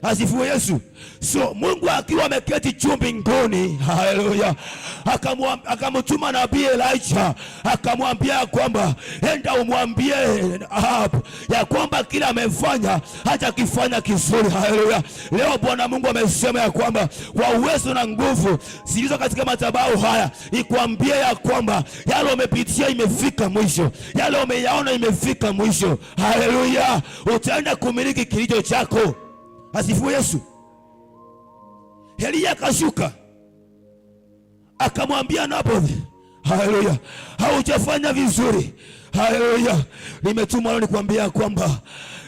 Speaker 2: Asifiwe Yesu. So Mungu akiwa ameketi juu mbinguni, haleluya, akamtuma nabii Elijah, akamwambia kwamba enda umwambie Ahab ya kwamba kila amefanya hajakifanya kizuri. Haleluya. Leo Bwana Mungu amesema ya kwamba kwa uwezo na nguvu zilizo katika madhabahu haya, ikwambie ya kwamba yale umepitia imefika mwisho, yale umeyaona imefika mwisho. Haleluya, utaenda kumiliki kilicho chako. Asifiwe Yesu. Eliya akashuka akamwambia Nabothi, haleluya, haujafanya vizuri. Haleluya, nimetumwa leo nikwambia kwamba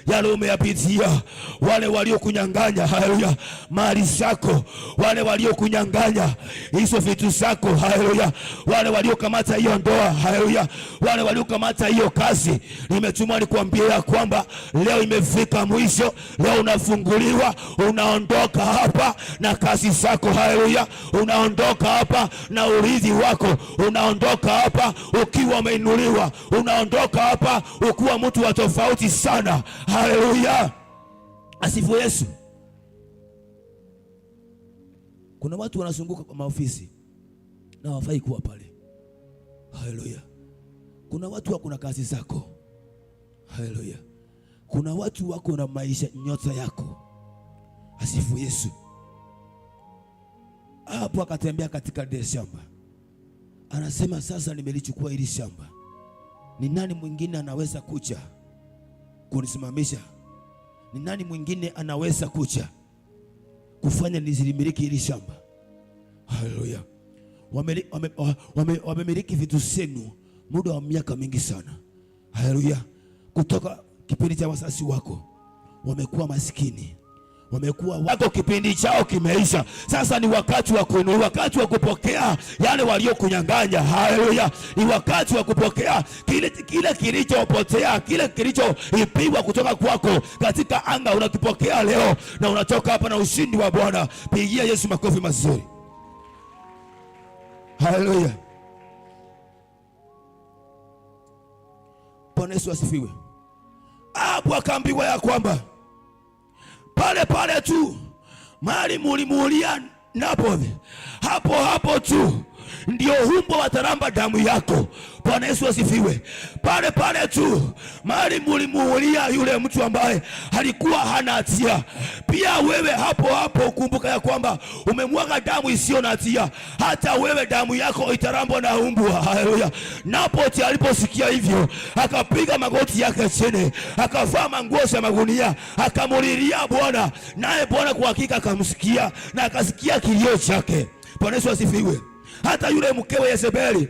Speaker 2: yale umeyapitia, wale waliokunyang'anya, haleluya, mali zako, wale waliokunyang'anya hizo vitu zako, haleluya, wale waliokamata hiyo ndoa, haleluya, wale waliokamata hiyo kazi, nimetumwa nikwambie ya kwamba leo imefika mwisho. Leo unafunguliwa, unaondoka hapa na kazi zako, haleluya, unaondoka hapa na urithi wako, unaondoka hapa ukiwa umeinuliwa, unaondoka hapa ukiwa mtu wa tofauti sana. Haleluya, asifiwe Yesu. Kuna watu wanazunguka kwa maofisi na hawafai kuwa pale. Haleluya. Kuna watu wako na kazi zako. Haleluya. Kuna watu wako na maisha nyota yako. Asifiwe Yesu. Hapo akatembea katika lile shamba, anasema sasa, nimelichukua hili shamba, ni nani mwingine anaweza kuja kunisimamisha? Ni nani mwingine anaweza kuja kufanya nisilimiliki hili shamba? Haleluya. Wamemiliki vitu zenu muda wa miaka mingi sana. Haleluya. Kutoka kipindi cha wazazi wako wamekuwa maskini, wamekuwa wako, kipindi chao kimeisha. Sasa ni wakati wa kuinua, wakati wa kupokea yale waliokunyang'anya. Haleluya, ni wakati wa kupokea kile kilichopotea, kile kilichoibiwa kutoka kwako katika anga, unakipokea leo na unatoka hapa na ushindi wa Bwana. Pigia Yesu makofi mazuri. Haleluya, Bwana Yesu asifiwe. Hapo akaambiwa ya kwamba pale pale tu mahali mulimuulia Nabothi, hapo hapo tu ndio humbo wataramba damu yako. Bwana Yesu asifiwe. Pale pale tu mahali mulimuulia yule mtu ambaye alikuwa hana hatia, pia wewe hapo hapo ukumbuka ya kwamba umemwaga damu isiyo na hatia, hata wewe damu yako itarambwa na umbwa. Haleluya. Nabothi aliposikia hivyo akapiga magoti yake chini, akavaa manguo za magunia, akamulilia Bwana, naye Bwana kwa hakika akamsikia na akasikia kilio chake. Bwana Yesu asifiwe. Hata yule mkewe Yezebeli,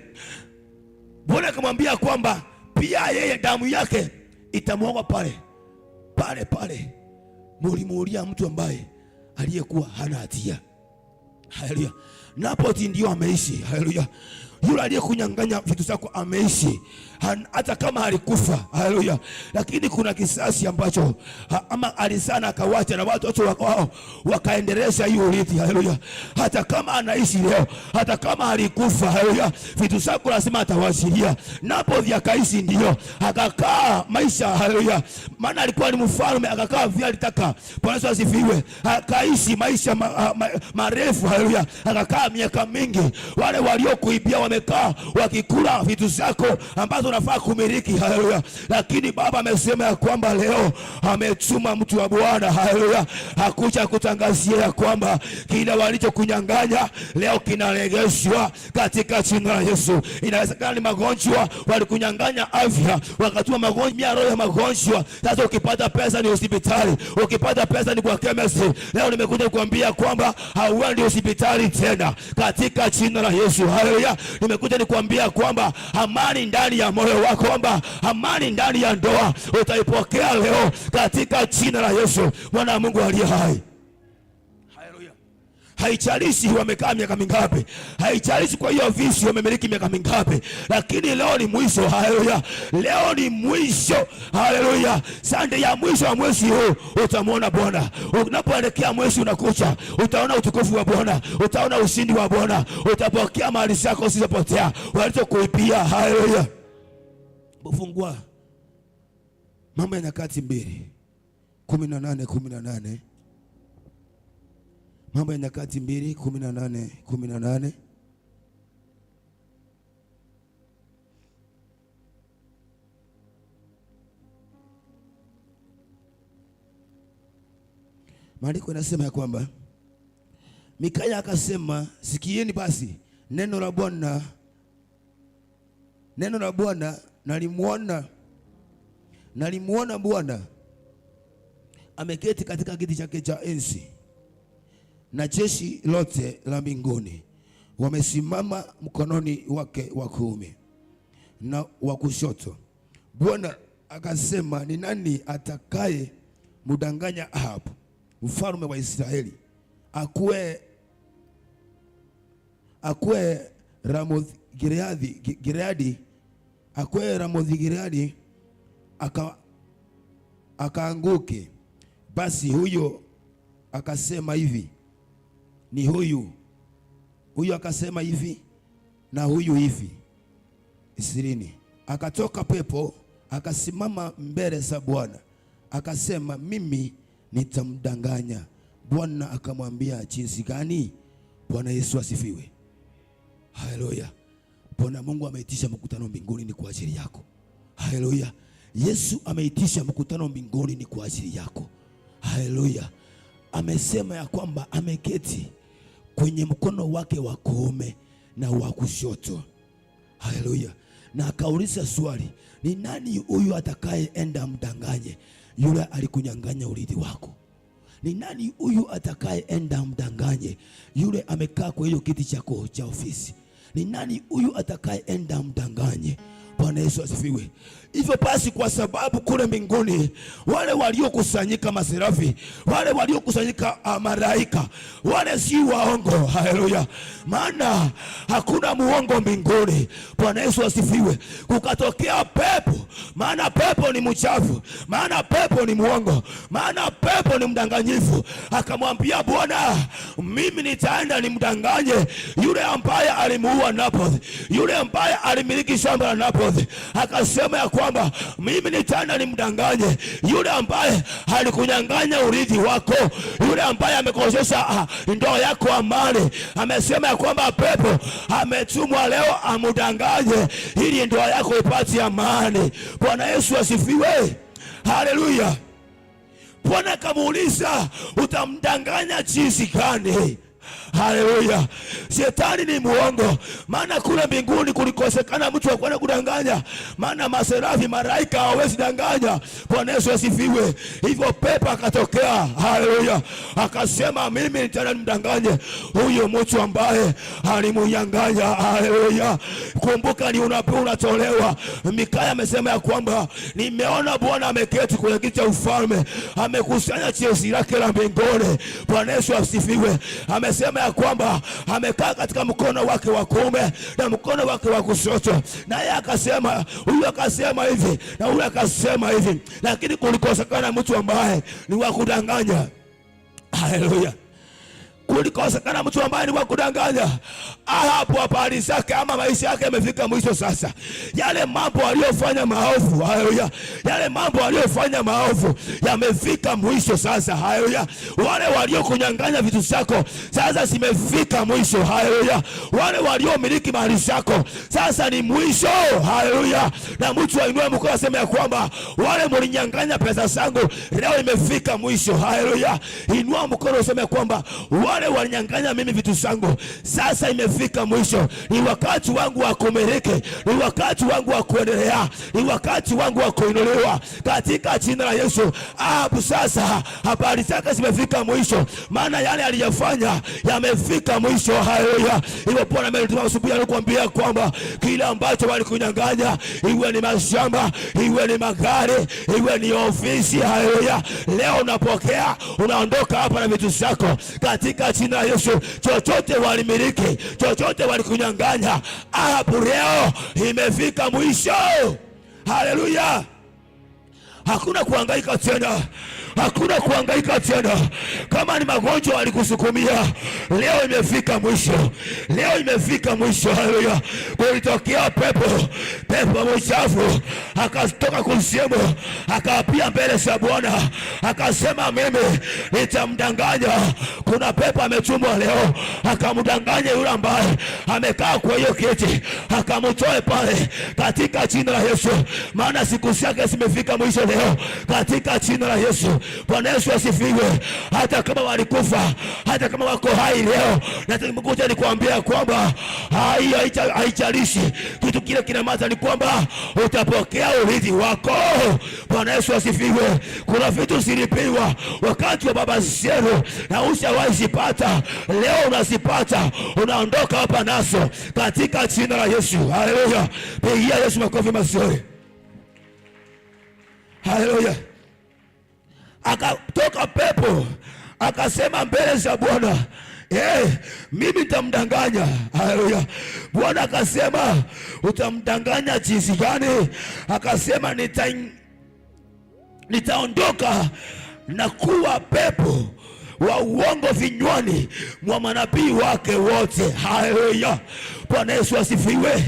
Speaker 2: Bwana akamwambia kwamba pia yeye damu yake itamwagwa pale pale pale mulimuulia mtu ambaye aliyekuwa hana hatia. Haleluya. Nabothi ndio ameishi. Haleluya. Yule aliyekunyang'anya vitu zako ameishi, hata kama alikufa. Haleluya. Lakini kuna kisasi ambacho ama alizana akawacha na watoto wao wakaendeleza hiyo urithi. Haleluya. Hata kama anaishi leo, hata kama alikufa, haleluya, vitu zako lazima atawachilia. Nabothi akaishi, ndio akakaa maisha. Haleluya. Maana alikuwa ni mfalme, akakaa vile alitaka. Bwana Yesu asifiwe. Akaishi maisha marefu. Haleluya. Akakaa miaka mingi. Wale waliokuibia wamekaa wakikula vitu zako ambazo unafaa kumiliki. Haleluya. Lakini Baba amesema ya kwamba leo ametuma mtu wa Bwana, haleluya, hakuja kutangazia ya kwamba kile walichokunyang'anya leo kinaregeshwa katika jina la Yesu. Inawezekana ni magonjwa, walikunyang'anya afya, wakatuma magonjwa, roho ya magonjwa. Sasa ukipata pesa ni hospitali, ukipata pesa ni kwa chemist. Leo nimekuja kukuambia kwamba hauendi hospitali tena katika jina la Yesu. Haleluya. Nimekuja nikuambia kwamba amani ndani ya moyo wako, kwamba amani ndani ya ndoa utaipokea leo katika jina la Yesu, mwana wa Mungu aliye hai. Haleluya. Haijalishi wamekaa miaka mingapi, haijalishi kwa hiyo ofisi wamemiliki miaka mingapi, lakini leo ni mwisho. Haleluya, leo ni mwisho. Haleluya, Sunday ya mwisho wa mwezi huu utamwona Bwana. Unapoelekea mwezi unakucha, utaona utukufu wa Bwana, utaona ushindi wa Bwana, utapokea mali zako zisizopotea walizokuibia. Haleluya. Fungua Mambo ya Nyakati 2:18, 18. Mambo ya Nyakati 2:18:18. Maandiko yanasema ya kwamba Mikaya akasema, sikieni basi neno la Bwana, neno la Bwana, nalimuona Bwana ameketi katika kiti chake cha enzi na jeshi lote la mbinguni wamesimama mkononi wake wa kuume na wa kushoto. Bwana akasema, ni nani atakaye mudanganya Ahabu mfalme wa Israeli akue Ramoth Gileadi, akue Ramoth Gileadi akaanguke? Basi huyo akasema hivi, ni huyu huyu, akasema hivi na huyu hivi. 20 Akatoka pepo akasimama mbele za Bwana akasema, mimi nitamdanganya. Bwana akamwambia, jinsi gani? Bwana Yesu asifiwe. Haleluya. Bwana Mungu ameitisha mkutano mbinguni ni kwa ajili yako. Haleluya. Yesu ameitisha mkutano mbinguni ni kwa ajili yako. Haleluya. Amesema ya kwamba ameketi kwenye mkono wake wa kuume na wa kushoto. Haleluya. Na akauliza swali, ni nani huyu atakayeenda mdanganye yule alikunyang'anya urithi wako? Ni nani huyu atakayeenda mdanganye yule amekaa kwa hiyo kiti chako cha ofisi? Ni nani huyu atakayeenda mdanganye? Bwana Yesu asifiwe. Hivyo basi, kwa sababu kule mbinguni wale waliokusanyika maserafi, wale waliokusanyika malaika, wale si waongo. Haleluya! Maana hakuna muongo mbinguni. Bwana Yesu asifiwe. Kukatokea pepo, maana pepo ni mchafu, maana pepo ni muongo, maana pepo ni mdanganyifu. Akamwambia Bwana, mimi nitaenda nimdanganye yule ambaye alimuua Naboth, yule ambaye alimiliki shamba la Naboth. Akasema ya kwamba mimi nitaenda nimdanganye yule ambaye alikunyang'anya urithi wako, yule ambaye amekosesha ndoa yako amani. Amesema ya kwamba pepo ametumwa leo amudanganye ili ndoa yako ipate amani. Bwana Yesu asifiwe. Haleluya. Bwana akamuuliza, utamdanganya jinsi gani? Haleluya. Shetani ni muongo, maana kule mbinguni kulikosekana mtu wa kwenda kudanganya, maana maserafi malaika hawawezi danganya. Bwana Yesu asifiwe. Hivyo pepo akatokea, haleluya, akasema mimi nitaenda nimdanganye huyo mtu ambaye alimunyang'anya. Haleluya. Kumbuka ni unabii unatolewa. Mikaya amesema ya kwamba nimeona Bwana ameketi kwenye kiti cha ufalme, amekusanya jeshi lake la mbinguni. Bwana Yesu asifiwe. Amesema ya kwamba amekaa katika mkono wake wa kuume na mkono wake wa kushoto, naye akasema, huyu akasema hivi na huyu akasema hivi, lakini kulikosekana mtu ambaye ni wa kudanganya. Haleluya. Kulikosekana mtu ambaye ni wa kudanganya. Ahabu habari zake ama maisha yake yamefika mwisho sasa. Yale mambo aliyofanya maovu, haleluya, yale mambo aliyofanya maovu yamefika mwisho sasa. Haleluya. Wale waliokunyang'anya vitu zako sasa zimefika mwisho. Haleluya. Wale waliomiliki mali zako sasa ni mwisho. Haleluya. Na mtu ainue mkono aseme ya kwamba wale mlinyang'anya pesa zangu leo imefika mwisho. Haleluya. Inua mkono useme ya kwamba wale walinyang'anya mimi vitu zangu sasa imefika mwisho. Ni wakati wangu wa kumiliki, ni wakati wangu wa kuendelea, ni wakati wangu wa kuinuliwa katika jina la Yesu. Ahabu sasa habari zake zimefika mwisho, maana yale aliyofanya yamefika mwisho. Haleluya. Hivyo Bwana amenituma asubuhi kukuambia kwamba kila ambacho walikunyang'anya, iwe ni mashamba, iwe ni magari, iwe ni ofisi, haleluya, leo unapokea, unaondoka hapa na vitu zako katika jina la Yesu. Chochote walimiliki, chochote walikunyang'anya, Ahabu leo imefika mwisho. Haleluya. Hakuna kuhangaika tena.
Speaker 5: Hakuna kuhangaika tena. Kama ni magonjwa walikusukumia, leo imefika mwisho, leo imefika mwisho. Haleluya! Kulitokea pepo, pepo mchafu akatoka kuzimu, akaapia mbele za Bwana akasema, mimi nitamdanganya. Kuna pepo ametumwa leo akamdanganya yule ambaye amekaa kwa hiyo kiti, akamtoe pale katika jina la Yesu, maana siku zake zimefika mwisho leo katika jina la Yesu. Bwana Yesu asifiwe. Hata kama walikufa, hata kama wako hai leo, nataka nikuambia kwamba haijalishi kitu kile kinamata, ni kwamba utapokea urithi wako. Bwana Yesu asifiwe. Kuna vitu zilipiwa wakati wa baba zenu na ushawahi zipata, leo unazipata, unaondoka hapa nazo katika jina la Yesu. Haleluya! Pigia Yesu makofi mazuri. Haleluya! Akatoka pepo akasema mbele za Bwana, mimi nitamdanganya. Haleluya! Bwana akasema utamdanganya jinsi gani? Akasema nitaondoka na kuwa pepo wa uongo vinywani mwa manabii wake wote. Haleluya! Bwana Yesu asifiwe.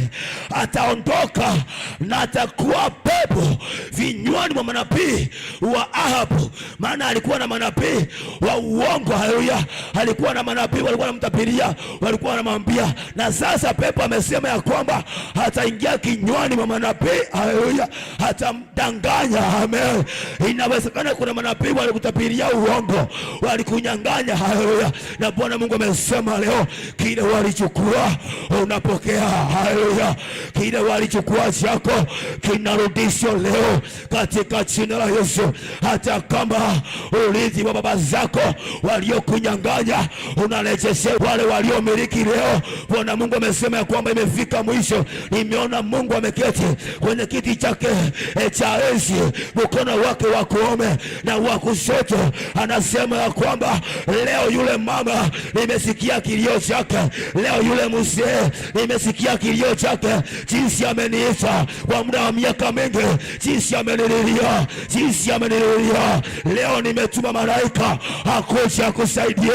Speaker 5: Ataondoka na atakuwa pepo vinywani mwa manabii wa Ahabu, maana alikuwa na manabii wa uongo. Haleluya! Alikuwa na manabii walikuwa wanamtabiria, walikuwa wanamwambia, na sasa pepo amesema ya kwamba hataingia kinywani mwa manabii. Haleluya! Hatamdanganya. Amen. Inawezekana kuna manabii walikutabiria uongo, walikunyang'anya. Haleluya! Na Bwana Mungu amesema leo kile walichukua unapokea. Haleluya! Kile walichukua chako kinarudishwa leo katika jina la Yesu. Hata kama urithi wa baba zako waliokunyang'anya unarejesha wale waliomiliki leo. Bwana Mungu amesema ya kwamba imefika mwisho. Nimeona Mungu ameketi kwenye kiti chake cha enzi, mkono wake wa kuume na wa kushoto, anasema ya kwamba leo yule mama nimesikia kilio chake, leo yule mzee nimesikia kilio chake, jinsi ameniita kwa muda wa miaka mingi, jinsi amenililia, jinsi amenililia. Leo nimetuma malaika akuje akusaidie.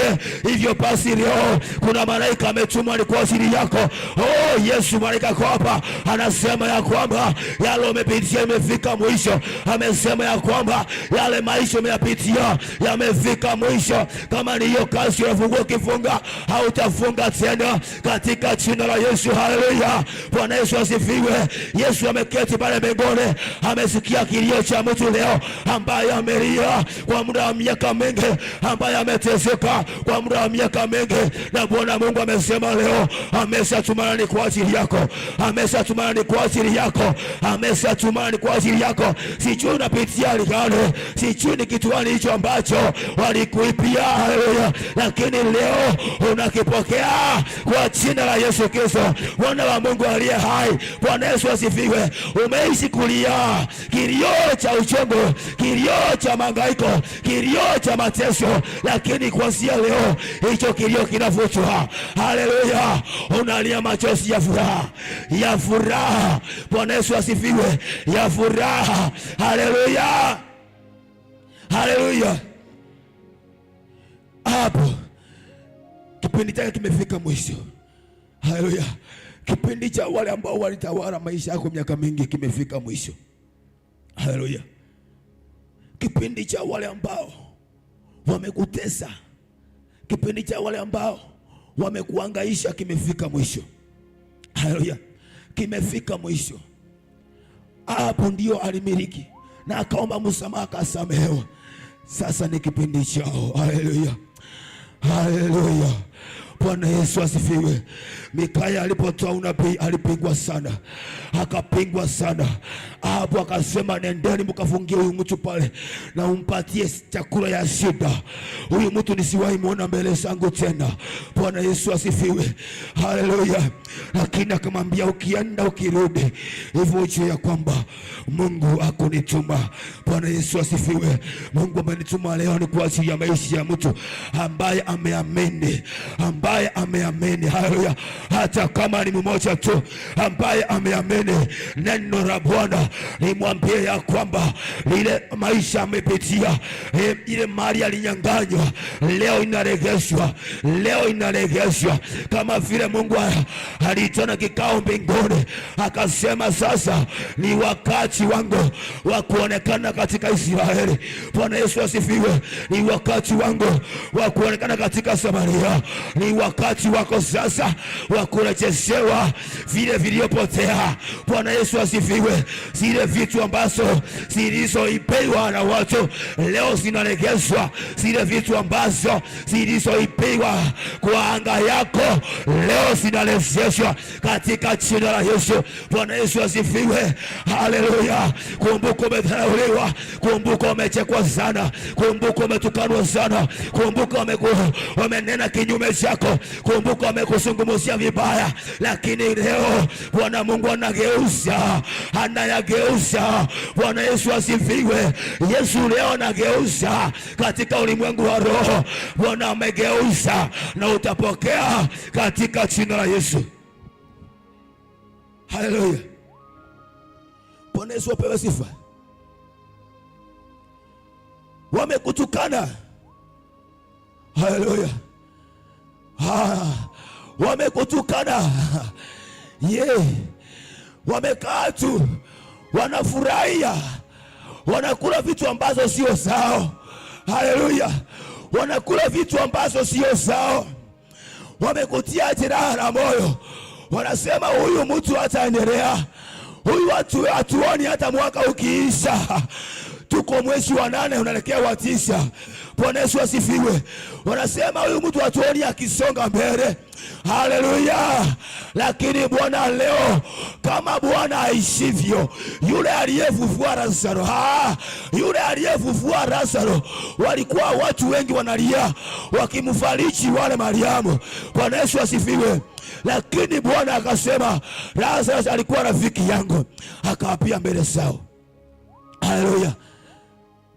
Speaker 5: Hivyo basi leo kuna malaika ametumwa ni kwa ajili yako. Oh Yesu, malaika kwa hapa anasema ya kwamba yale umepitia imefika mwisho. Amesema ya kwamba yale maisha umeyapitia yamefika mwisho. Kama ni hiyo kazi unafungua ukifunga, hautafunga tena katika jina la Yesu. Haleluya, Bwana Yesu asifiwe. Yesu ameketi pale mbinguni, amesikia kilio cha mtu leo ambaye amelia kwa muda wa miaka mingi, ambaye ameteseka kwa muda wa miaka mingi, na Bwana Mungu amesema leo ameshatumana ni kwa ajili yako, ameshatumana ni kwa ajili yako, ameshatumana ni kwa ajili yako. Sijui unapitia hali gani, sijui ni kitu gani hicho ambacho walikuipia, haleluya, lakini leo unakipokea kwa jina la Yesu Kristo, Mwana wa Mungu aliye hai. Bwana Yesu asifiwe. Umeishi kulia kilio cha uchungu, kilio cha mahangaiko, kilio cha mateso, lakini kuanzia leo hicho kilio kinavutwa. Haleluya, unalia machozi ya furaha, ya furaha. Bwana Yesu asifiwe, ya furaha. Haleluya, haleluya. Hapo kipindi chake kimefika mwisho. Haleluya. Kipindi cha wale ambao walitawala maisha yako miaka mingi kimefika mwisho. Haleluya. Kipindi cha wale ambao wamekutesa, kipindi cha wale ambao wamekuhangaisha kimefika mwisho. Haleluya, kimefika mwisho. Hapo ndio alimiliki na akaomba msamaha akasamehewa. Sasa ni kipindi chao. Haleluya, haleluya. Bwana Yesu asifiwe. Mikaya alipotoa unabii alipingwa sana, akapingwa sana. Hapo akasema, nendeni mkafungie huyu mtu pale na umpatie chakula ya shida. Huyu mtu nisiwahi muona mbele zangu tena. Bwana Yesu asifiwe, haleluya. Lakini akamwambia, ukienda ukirudi hivyo ujue ya kwamba Mungu akunituma. Bwana Yesu asifiwe. Mungu amenituma leo ni kwa ajili ya maisha ya mtu ambaye ameamini, ambaye ambaye ameamini. Haleluya! Hata kama ni mmoja tu ambaye ameamini neno la Bwana, limwambie ya kwamba lile maisha amepitia, ile mali alinyang'anywa, leo inaregeshwa, leo inaregeshwa, kama vile Mungu aliitana kikao mbinguni akasema, sasa ni wakati wangu wa kuonekana katika Israeli. Bwana Yesu asifiwe. Ni wakati wangu wa kuonekana katika Samaria. Ni wakati wako sasa wa kurejeshewa vile vilivyopotea. Bwana Yesu asifiwe. Zile vitu ambazo zilizoibiwa na watu leo zinaregeshwa. Zile vitu ambazo zilizoibiwa kwa anga yako leo zinarejeshwa katika jina la Yesu. Bwana Yesu asifiwe. Haleluya. Kumbuka umedharauliwa, kumbuka umechekwa sana, kumbuka umetukanwa sana, kumbuka wamenena kinyume chako, kumbuka wamekuzungumzia vibaya, lakini leo Bwana Mungu anageuza, anayageuza. Bwana Yesu asifiwe. Yesu leo anageuza katika ulimwengu wa roho. Bwana amegeuza na utapokea katika jina la Yesu. Haleluya. Bwana Yesu apewe sifa. Wamekutukana, haleluya, wamekutukana, ye, wamekaa tu wanafurahia, wanakula vitu ambazo sio zao. Haleluya, wanakula vitu ambazo sio zao, wamekutia jeraha la moyo, wanasema huyu mtu hataendelea, huyu hatuoni hata mwaka ukiisha. Tuko mwezi wa 8 unaelekea wa 9. Bwana Yesu asifiwe. Wanasema huyu mtu hatuoni akisonga mbele. Haleluya! Lakini Bwana leo, kama Bwana aishivyo, yule aliyefufua Lazaro, yule aliyefufua Lazaro, walikuwa watu wengi wanalia wakimfariji wale Mariamu. Bwana Yesu asifiwe. Lakini Bwana akasema Lazaro alikuwa rafiki yangu, akaapia mbele zao. Haleluya.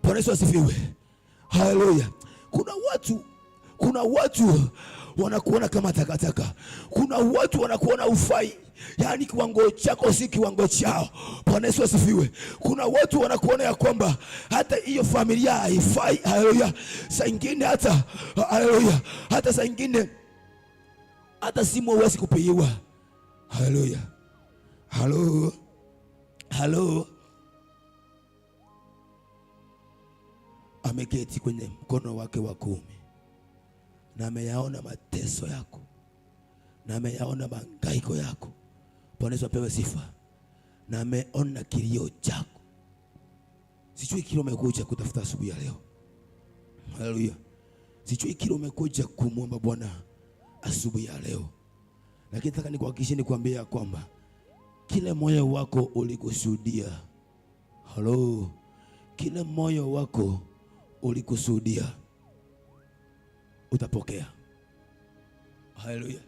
Speaker 5: Bwana Yesu asifiwe. Haleluya. Kuna watu wanakuona kama takataka. Kuna watu wanakuona ufai, yaani kiwango chako si kiwango chao. Bwana Yesu asifiwe. Kuna watu wanakuona ya kwamba hata hiyo familia haifai. Haleluya. Saa ingine hata, haleluya, hata saa ingine hata simu huwezi kupigiwa. Haleluya. Halo. Halo. Ameketi kwenye mkono wake wa kuume na ameyaona mateso yako na ameyaona mahangaiko yako. Bwana Yesu apewe sifa. Na ameona kilio chako. Sijui kile umekuja kutafuta asubuhi ya leo. Haleluya. Sijui kile umekuja kumwomba Bwana asubuhi ya leo. Lakini nataka nikuhakikishie, nikwambie kwamba kile moyo wako ulikusudia. Halo. Kile moyo wako ulikusudia utapokea. Haleluya.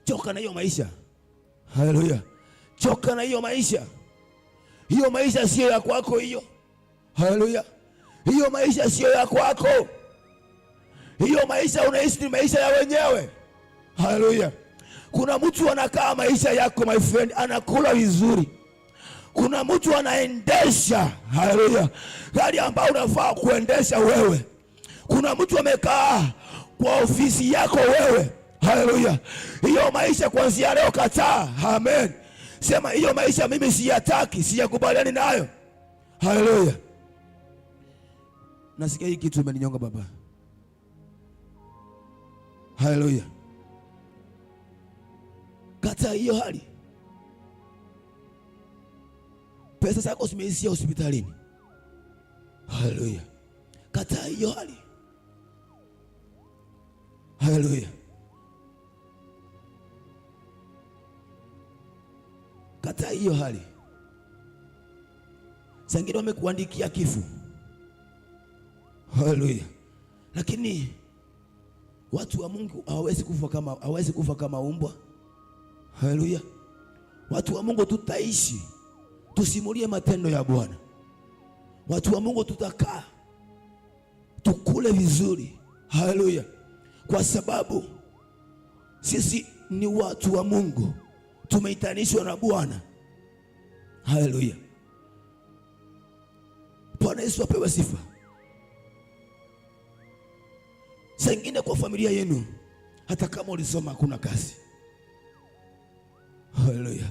Speaker 5: Choka na hiyo maisha. Haleluya. Choka na hiyo maisha. Hiyo maisha sio ya kwako hiyo. Haleluya. Hiyo maisha sio ya kwako. Hiyo maisha unaishi ni maisha ya wenyewe. Haleluya. Kuna mtu anakaa maisha yako my friend, anakula vizuri. Kuna mtu anaendesha, haleluya, gari ambayo unafaa kuendesha wewe. Kuna mtu amekaa kwa ofisi yako wewe. Haleluya. Hiyo maisha kuanzia leo kataa. Amen. Sema hiyo maisha mimi siyataki, siyakubaliani nayo. Haleluya. Nasikia hii kitu imeninyonga baba. Haleluya. Kataa hiyo hali. Pesa zako zimeishia hospitalini. Haleluya. Kataa hiyo hali. Haleluya. Kataa hiyo hali. Sangine wamekuandikia kifo. Haleluya. Lakini watu wa Mungu hawawezi kufa kama umbwa. Haleluya. Watu wa Mungu tutaishi, tusimulie matendo ya Bwana. Watu wa Mungu tutakaa, tukule vizuri. Haleluya. Kwa sababu sisi ni watu wa Mungu, tumeitanishwa na Bwana. Haleluya, Bwana Yesu apewe sifa. Saa ingine kwa familia yenu, hata kama ulisoma hakuna kazi. Haleluya,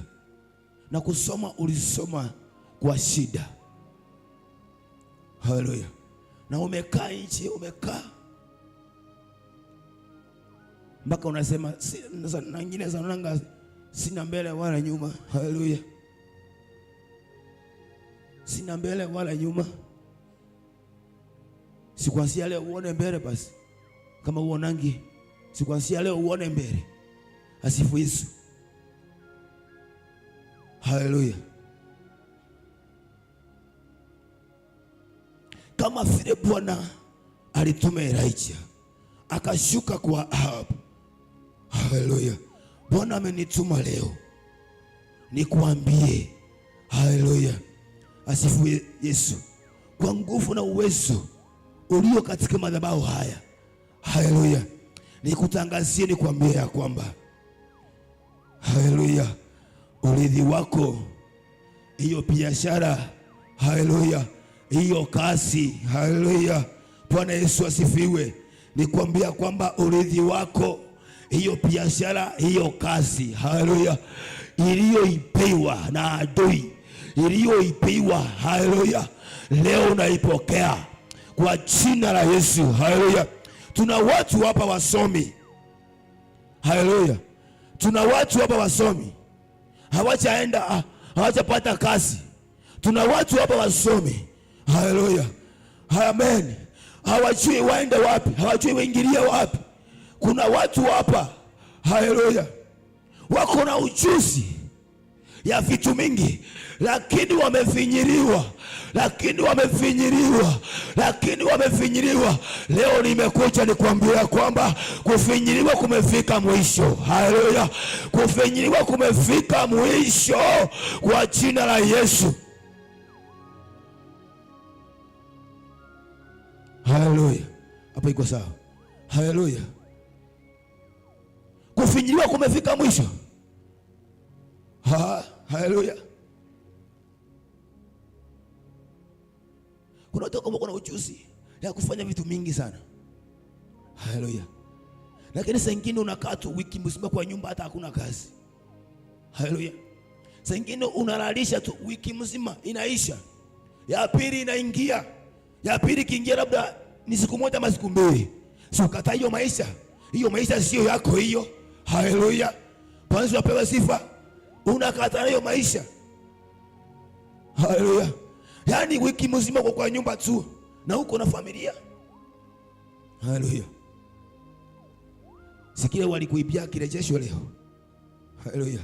Speaker 5: na kusoma ulisoma kwa shida. Haleluya, na umekaa nchi, umekaa mpaka unasema na nyingine zanaonanga sina mbele wala nyuma. Haleluya, sina mbele wala nyuma. Sikuanzia leo uone mbele basi, kama uonangi, sikuanzia leo uone mbele. Asifu Yesu. Haleluya. Kama vile Bwana alituma Elijah akashuka kwa Ahab. Haleluya. Bwana amenituma leo nikuambie, haleluya, asifu Yesu, kwa nguvu na uwezo ulio katika madhabahu haya, haleluya, nikutangazie, nikuambie ya kwamba, haleluya, urithi wako, hiyo biashara, haleluya, hiyo kazi, haleluya, Bwana Yesu asifiwe, nikuambia kwamba urithi wako, hiyo biashara, hiyo kazi, haleluya, iliyoipiwa na adui, iliyoipiwa, haleluya, leo unaipokea kwa jina la Yesu. Haleluya. Tuna watu hapa wasomi, haleluya. Tuna watu hapa wasomi hawajaenda, hawajapata kazi. Tuna watu hapa wasomi, haleluya, amen, hawajui waende wapi, hawajui waingilie wapi. Kuna watu hapa, haleluya, wako na ujuzi ya vitu mingi, lakini wamefinyiliwa, lakini wamefinyiliwa, lakini wamefinyiliwa. Leo nimekuja nikwambia kwamba kufinyiliwa kumefika mwisho. Haleluya, kufinyiliwa kumefika mwisho kwa jina la Yesu. Haleluya, hapo iko sawa. Haleluya, kufinyiliwa kumefika mwisho. Haleluya. Kuna watu ambao kuna ujuzi ya kufanya vitu mingi sana. Haleluya. Lakini saa nyingine unakaa tu wiki mzima kwa nyumba hata hakuna kazi. Haleluya. Saa nyingine unalalisha tu wiki mzima inaisha. Ya pili inaingia. Ya pili kiingia labda ni siku moja ama siku mbili. Si ukataa hiyo maisha. Hiyo maisha sio yako hiyo. Haleluya. Bwana apewe sifa. Unakataa hiyo maisha. Haleluya. Yaani wiki mzima uko kwa nyumba tu na uko na familia. Haleluya. Sikile walikuibia kirejesho leo. Haleluya.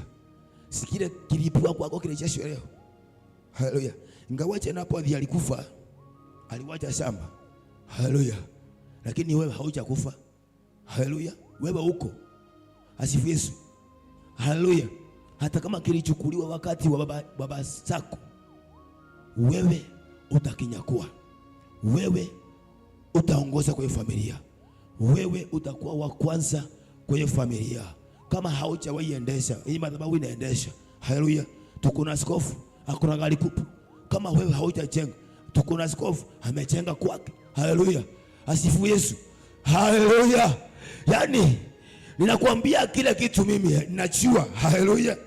Speaker 5: Sikile kilipua kwako kirejesho leo. Haleluya. Ingawaje napo alikufa, aliwacha shamba. Haleluya. Lakini wewe haujakufa. Haleluya. Wewe uko. Asifu Yesu. Haleluya. Hata kama kilichukuliwa wakati wa baba zako, wewe utakinyakua, wewe utaongoza kwenye familia, wewe utakuwa wa kwanza kwenye familia. Kama haujawahi endesha hii madhabahu inaendesha. Haleluya. Tuko na askofu akona gari kupu. Kama wewe haujajenga, tuko na askofu amejenga kwake. Haleluya, asifu Yesu. Haleluya. Yaani ninakwambia kile kitu mimi ninajua. Haleluya.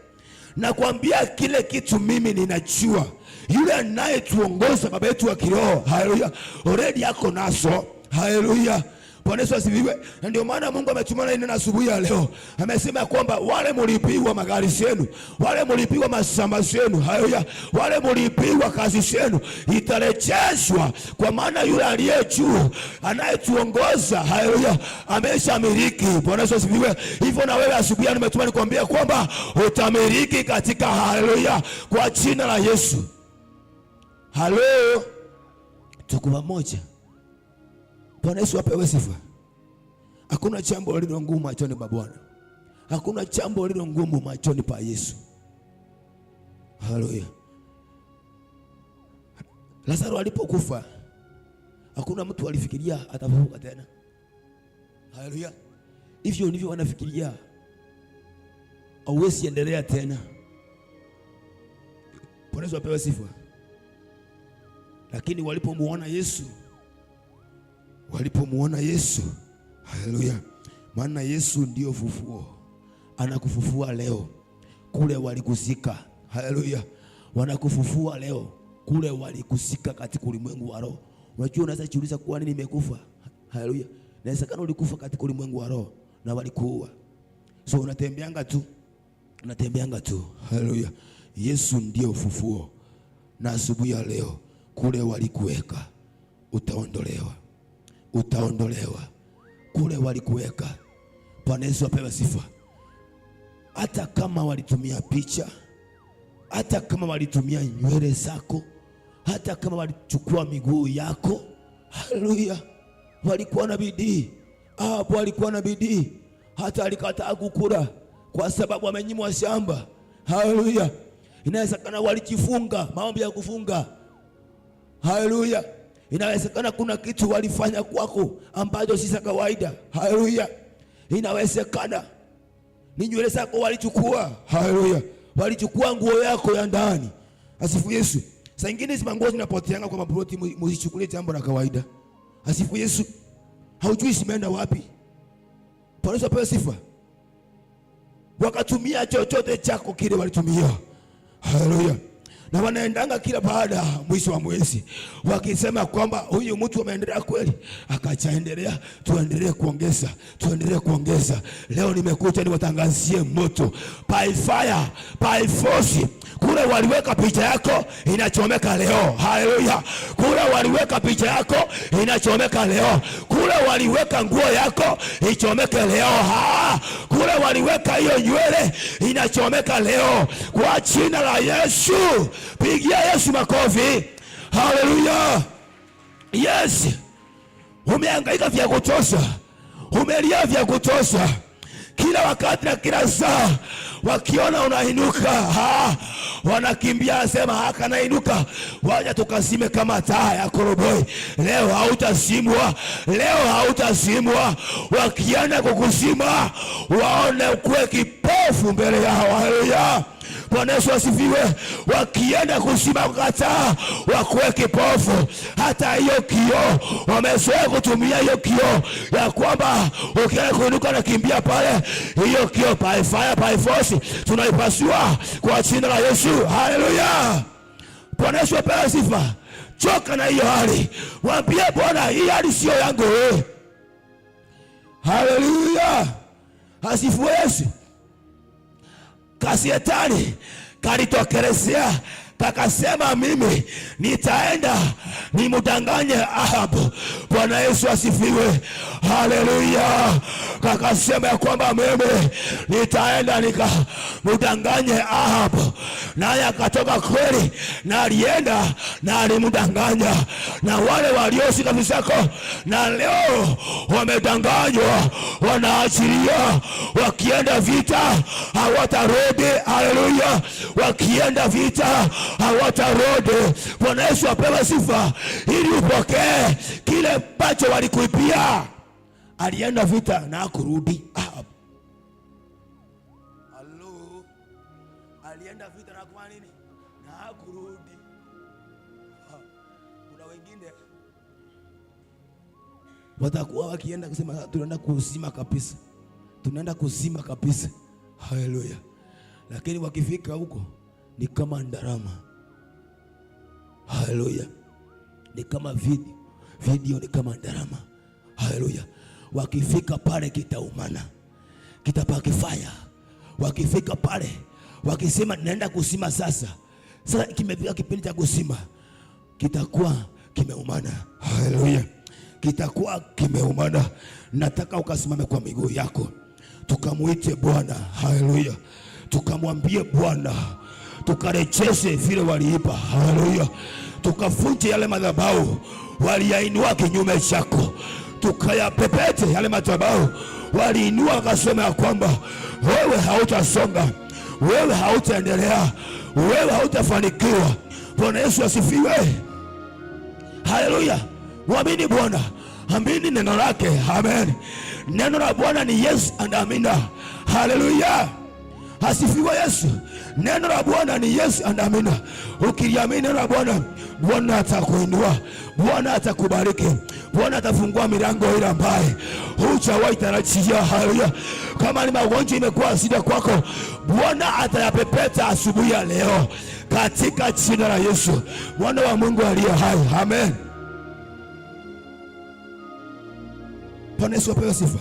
Speaker 5: Nakwambia kile kitu mimi ninajua. Yule anayetuongoza baba yetu wa kiroho, haleluya, already yako naso. Haleluya. Bwana Yesu asifiwe. Na ndio maana Mungu ametumana neno asubuhi ya leo. Amesema kwamba wale mlipiwa magari yenu, wale mlipiwa mashamba yenu, haleluya, wale mlipiwa kazi yenu itarejeshwa, kwa maana yule aliye juu anayetuongoza, haleluya, ameshamiliki. Bwana Yesu asifiwe. Hivyo na wewe asubuhi nimetuma nikwambia kwamba utamiliki katika, haleluya, kwa jina la Yesu. Halo, tuko pamoja. Bwana Yesu apewe sifa. Hakuna jambo lililo ngumu machoni pa Bwana. Hakuna jambo lililo ngumu machoni pa Yesu. Haleluya. Lazaro alipokufa, hakuna mtu alifikiria atafufuka tena. Haleluya. Hivyo ndivyo wanafikiria, hauwezi endelea tena. Bwana Yesu apewe sifa. Lakini walipomuona Yesu, walipomuona Yesu, haleluya! Maana Yesu ndio fufuo, anakufufua leo kule walikuzika. Haleluya, wanakufufua leo kule walikuzika katika ulimwengu wa roho. Unajua, unaweza jiuliza kwa nini nimekufa? Haleluya, inawezekana ulikufa katika ulimwengu wa roho na walikuua, so unatembeanga tu, unatembeanga tu. Haleluya, Yesu ndio ufufuo, na asubuhi ya leo kule walikuweka utaondolewa, utaondolewa kule walikuweka. Bwana Yesu apewe sifa. Hata kama walitumia picha, hata kama walitumia nywele zako, hata kama walichukua miguu yako, haleluya, walikuwa na bidii hapo, walikuwa na bidii. Hata alikataa kukula kwa sababu amenyimwa shamba. Haleluya, inawezekana walijifunga maombi ya kufunga. Haleluya, inawezekana kuna kitu walifanya kwako ambacho si za kawaida. Haleluya, inawezekana ni nywele zako walichukua. Haleluya, walichukua nguo yako ya ndani. Asifu Yesu. Saa ingine hizi manguo zinapoteanga kwa maploti, msichukulie jambo la kawaida. Asifu Yesu. Haujui zimeenda wapi. Bwana Yesu apewe sifa. Wakatumia chochote chako kile walitumia. Haleluya. Na wanaendanga kila baada mwisho wa mwezi wakisema kwamba huyu mtu ameendelea kweli, akachaendelea, tuendelee kuongeza, tuendelee kuongeza. Leo nimekuja niwatangazie moto by fire, by force. Kule waliweka picha yako inachomeka leo. Haleluya! Kule waliweka picha yako inachomeka leo. Kule waliweka nguo yako ichomeke leo. Ha! Kule waliweka hiyo nywele inachomeka leo kwa jina la Yesu. Pigia Yesu makofi. Haleluya! Yes, umehangaika vya kutosha, umelia vya kutosha, kila wakati na kila saa wakiona unainuka, ha, wanakimbia sema haka nainuka, waja tukazime kama taa ya koroboi. Leo hautazimwa, leo hautazimwa. Wakienda kukuzima, waone ukuwe kipofu mbele yao. Haleluya! Bwana Yesu asifiwe. Wakienda kuzima kukataa, wakuwe kipofu. Hata hiyo kioo wamezoea kutumia hiyo kioo ya kwamba ukienda kuinuka na kimbia pale, hiyo kioo by fire by force tunaipasua kwa jina la Yesu. Haleluya! Bwana Yesu apewe sifa. Choka na hiyo hali, mwambie Bwana, hii hali sio yangu. Haleluya, asifiwe Yesu. Kashetani kalitokelezea kakasema, mimi nitaenda nimudanganye Ahabu. Bwana Yesu asifiwe, haleluya. Kakasema ya kwamba mimi nitaenda nikamudanganye Ahabu, naye akatoka kweli, na alienda na alimdanganya, na wale walioshika visako na leo wamedanganywa, wanaachilia, wakienda vita hawatarudi. Haleluya, wakienda vita hawatarudi. Bwana Yesu apewe sifa, ili upokee kile ambacho walikuipia. Alienda vita na hakurudi. Halo, alienda vita na kwa nini na hakurudi? Kuna wengine watakuwa wakienda kusema tunaenda kuzima kabisa, tunaenda kuzima kabisa. Haleluya! Lakini wakifika huko ni kama ndarama. Haleluya, ni kama video video, ni kama ndarama. Haleluya, wakifika pale kitaumana, kitapaki fire. Wakifika pale wakisema naenda kuzima sasa, sasa kimefika kipindi cha kuzima, kitakuwa kimeumana. Haleluya, kitakuwa kimeumana. Nataka ukasimame kwa miguu yako, tukamuite Bwana. Haleluya, tukamwambie Bwana, tukarejeshe vile waliiba. Haleluya, tukafunje yale madhabahu waliyainua kinyume chako, tukayapepete yale madhabahu waliinua, wakasema ya kwamba wewe hautasonga, wewe hautaendelea, wewe hautafanikiwa. Bwana Yesu asifiwe. Haleluya, mwamini Bwana Amini neno lake. Amen. Neno la Bwana ni yes and amina. Haleluya. Asifiwe Yesu. Neno la Bwana ni yes and amina. Ukiliamini neno la Bwana, Bwana atakuinua, Bwana atakubariki, Bwana atafungua milango ile ambaye hujawahi tarajia. Haleluya. Kama ni magonjwa imekuwa shida kwako, Bwana atayapepeta asubuhi ya leo katika jina la Yesu, mwana wa Mungu aliye hai. Amen. Bwana Yesu apewe sifa.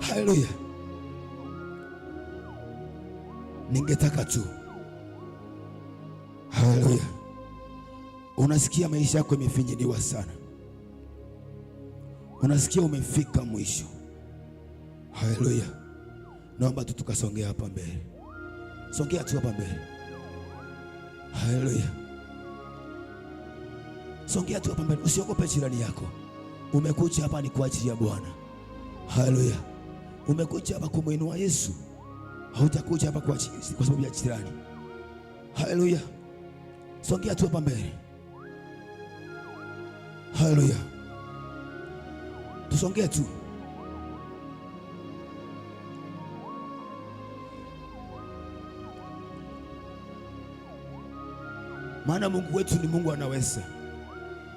Speaker 5: Haleluya. Ningetaka tu, haleluya. Unasikia maisha yako imefinyiliwa sana, unasikia umefika mwisho. Haleluya. Naomba tu tukasongea hapa mbele, songea tu hapa mbele. Haleluya, songea tu hapa mbele, usiogope jirani yako. Umekuja hapa ni kwa ajili ya Bwana. Haleluya, umekuja hapa kumwinua Yesu. Hautakuja hapa kwa sababu ya jirani. Haleluya, songea tu hapa mbele. Haleluya, tusongee tu. Maana Mungu wetu ni Mungu anaweza.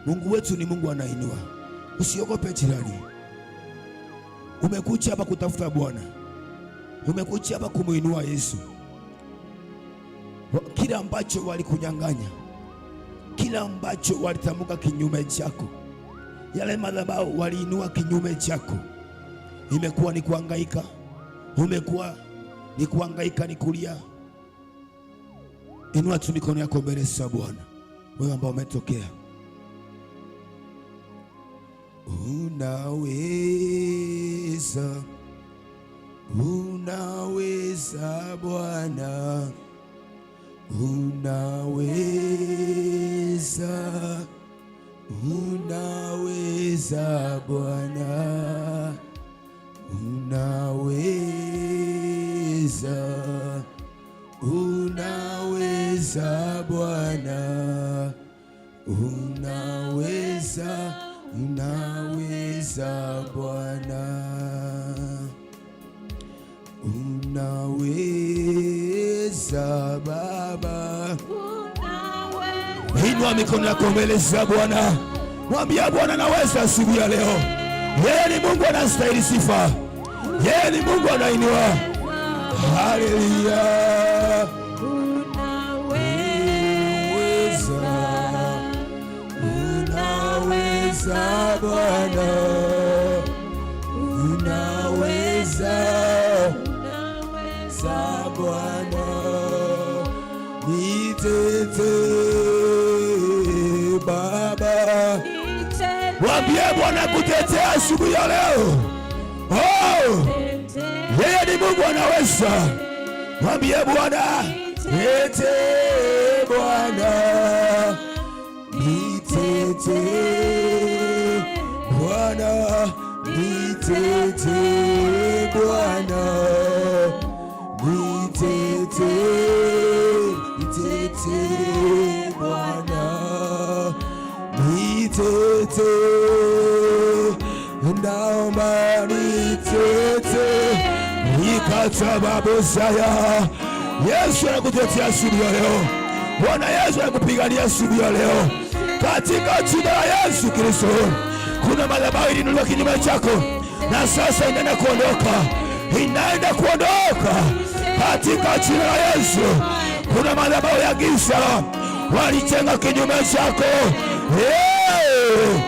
Speaker 5: Mungu wetu ni Mungu anainua. Usiogope jirani. Umekuja hapa kutafuta Bwana. Umekuja hapa kumuinua Yesu. Kila ambacho walikunyang'anya, kila ambacho walitamka kinyume chako, yale madhabahu waliinua kinyume chako, imekuwa ni kuhangaika, umekuwa ni kuhangaika, ni kulia. Inua tu mikono yako mbele za Bwana, wewe ambao umetokea. Unaweza, unaweza Bwana, unaweza, unaweza Bwana, unaweza, unaweza Bwana, unaweza, unaweza Bwana, unaweza Baba. Inua mikono yako mbele za Bwana, mwambie Bwana naweza asubuhi ya leo. Yeye ni Mungu anastahili sifa, yeye ni Mungu anainua. Haleluya. Unaweza, unaweza Bwana, unaweza, unaweza Bwana, nitetee Baba. Mwambie Bwana kutetea asubuhi ya leo. Oh, yeye ni Mungu anaweza. Mwambie Bwana, nitetee Bwana, nitetee Bwana, nitetee Bwana, nitetee, nitetee Bwana, nitetee, naomba nitetee, ikatababosaya. Yesu anakutetea asubuhi ya leo. Bwana Yesu anakupigania asubuhi ya leo katika jina la Yesu Kristo. Kuna madhabahu iliinuliwa kinyume chako na sasa inaenda kuondoka, inaenda kuondoka katika jina la Yesu. Kuna madhabahu ya giza walijenga kinyume chako. Hey,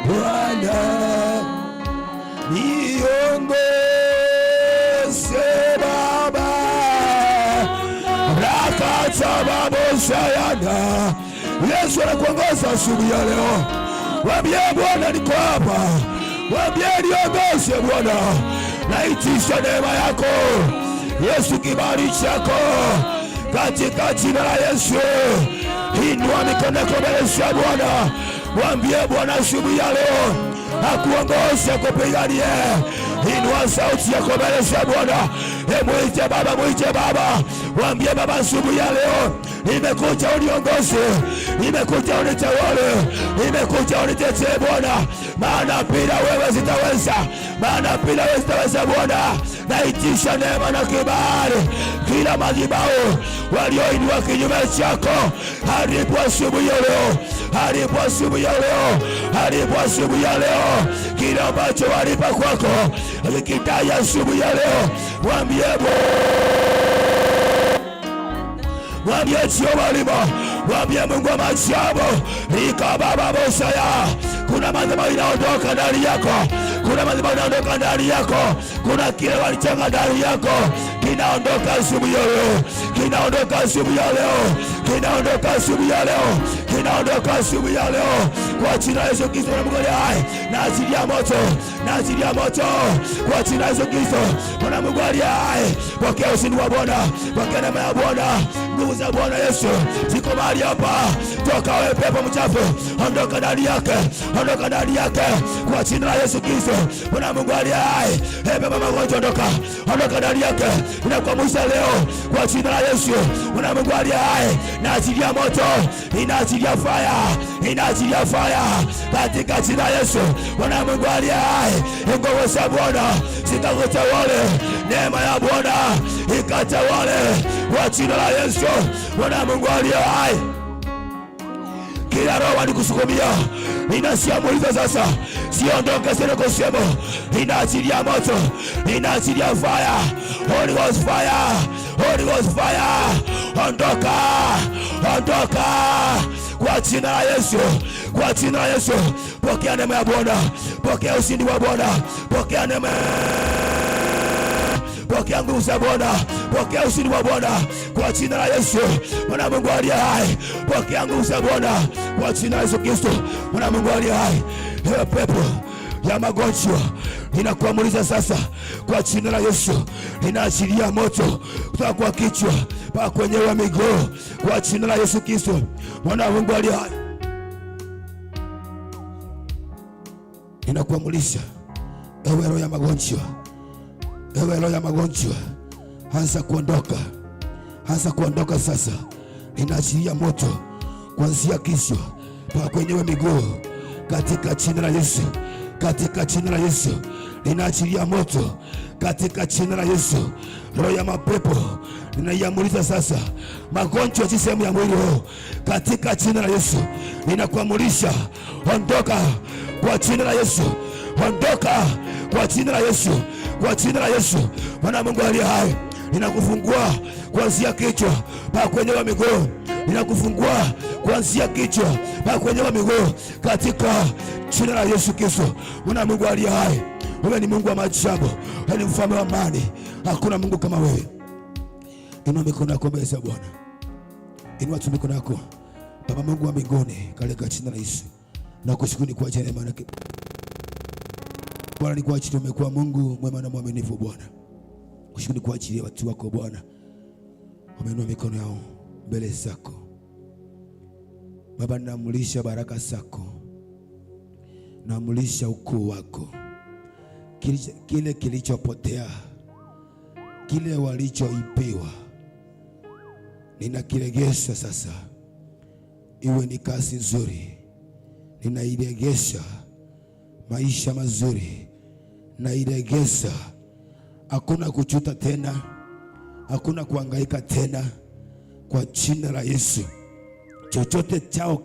Speaker 5: Bwana niongoze Baba, rakatababosayana. Yesu anakuongoza asubuhi ya leo. Mwambie Bwana niko hapa, mwambie niongoze Bwana, naitisha neema yako Yesu, kibali chako katika jina la Yesu. Inua mikono yako mbele za Bwana, Mwambie Bwana asubuhi ya leo akuongoze, kupiganie. Inua sauti yako mbele za Bwana, mwite Baba, mwite Baba, mwambie Baba asubuhi ya leo nimekuja uniongoze, nimekuja unitawale, nimekuja unitetee Bwana, maana bila wewe sitaweza, maana bila wewe sitaweza Bwana. Naitisha neema na kibali, kila madhabahu walioinua kinyume chako, haribu asubuhi ya leo, haribu asubuhi ya leo, haribu asubuhi ya leo, kila ambacho walipa kwako kidai asubuhi ya leo, mwambie mwambie Jehova limo, mwambie Mungu wa maajabu, rika baba bosaya. Kuna madhabahu inaondoka ndani yako, kuna madhabahu inaondoka ndani yako, kuna kile walichanga ndani yako kinaondoka asubuhi ya leo, kinaondoka asubuhi ya leo, kinaondoka asubuhi ya leo, kinaondoka asubuhi ya leo kwa jina la Yesu Kristo na Mungu aliye hai, na achilia moto, na achilia moto kwa jina la Yesu Kristo Bwana Mungu aliye hai. Pokea ushindi wa Bwana, pokea neema ya Bwana, nguvu za Bwana Yesu ziko mahali hapa. Toka wewe pepo mchafu, ondoka ndani yake, ondoka ndani yake kwa jina la Yesu Kristo Bwana Mungu aliye hai. Pepo magonjwa, ondoka, ondoka ndani yake, ninakuamsha leo kwa jina la Yesu Bwana Mungu aliye hai. Naachilia moto, inaachilia fire, inaachilia fire katika jina la Yesu Bwana Mungu aliye hai. Nguvu za Bwana zikakutawale, neema ya Bwana ikatawale kwa jina la Yesu Bwana Mungu aliye hai. Kila roho walikusukumia inasiamuliza sasa, siondoke tena kusema, inaachilia moto, inaachilia fire, Holy Ghost fire, Holy Ghost fire, ondoka, ondoka kwa jina la Yesu, kwa jina la Yesu. Pokea neema ya Bwana, pokea ushindi wa Bwana, pokea neema, pokea nguvu za Bwana, pokea ushindi wa Bwana kwa jina la Yesu, Bwana Mungu aliye hai. Pokea nguvu za Bwana kwa jina la Yesu Kristo, Bwana Mungu aliye hai. Ewe pepo ya magonjwa ninakuamuliza sasa kwa jina la Yesu, ninaachilia moto kutoka kwa kichwa mpaka kwenye wa miguu kwa jina la Yesu Kristo, Bwana Mungu aliye hai. Ninakuamulisha ewe roho ya magonjwa, ewe roho ya magonjwa, anza kuondoka, anza kuondoka sasa. Ninaachilia moto kuanzia kichwa mpaka kwenye miguu katika jina la Yesu, katika jina la Yesu ninaachilia moto katika jina la Yesu. Roho ya mapepo ninaiamuliza sasa, magonjwa si sehemu ya mwili huu, katika jina la Yesu ninakuamulisha, ondoka kwa jina la Yesu, ondoka kwa jina la Yesu, kwa jina la Yesu. Bwana Mungu aliye hai, ninakufungua kuanzia kichwa mpaka kwenye miguu, ninakufungua kuanzia kichwa mpaka kwenye miguu katika jina la Yesu Kristo. Bwana Mungu aliye hai, wewe ni Mungu wa maajabu, wewe ni mfalme wa amani, hakuna Mungu kama wewe. Inua mikono yako mbele za Bwana, inua tu mikono yako. Baba Mungu wa mbinguni, katika jina la Yesu nakushukuru kwa ajili ya neema yako Bwana, ni kwa ajili umekuwa Mungu mwema na mwaminifu Bwana. Kushukuru kwa ajili ya watu wako Bwana, wameinua mikono yao mbele zako Baba, ninaamrisha baraka zako, naamrisha ukuu wako, kile kilichopotea, kile walichoibiwa, ninakiregesha sasa, iwe ni kazi nzuri, ninairegesha maisha mazuri, nairegesha. Hakuna kujuta tena, hakuna kuhangaika tena, kwa jina la Yesu. Chochote chao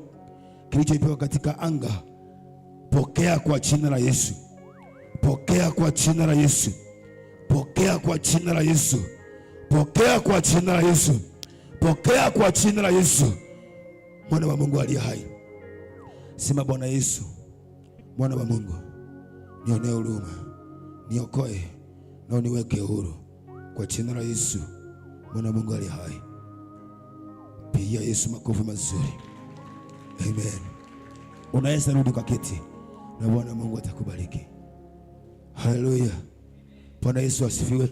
Speaker 5: kilichoibiwa katika anga, pokea kwa jina la Yesu, pokea kwa jina la Yesu, pokea kwa jina la Yesu, pokea kwa jina la Yesu, pokea kwa jina la Yesu, mwana wa Mungu aliye hai. Sema, Bwana Yesu, mwana wa Mungu, nionee huruma, niokoe na uniweke huru kwa jina la Yesu, mwana wa Mungu aliye hai. Pigia Yesu makofi mazuri. Amen. Unaweza rudi kwa kiti na Bwana Mungu atakubariki. Haleluya. Bwana Yesu asifiwe.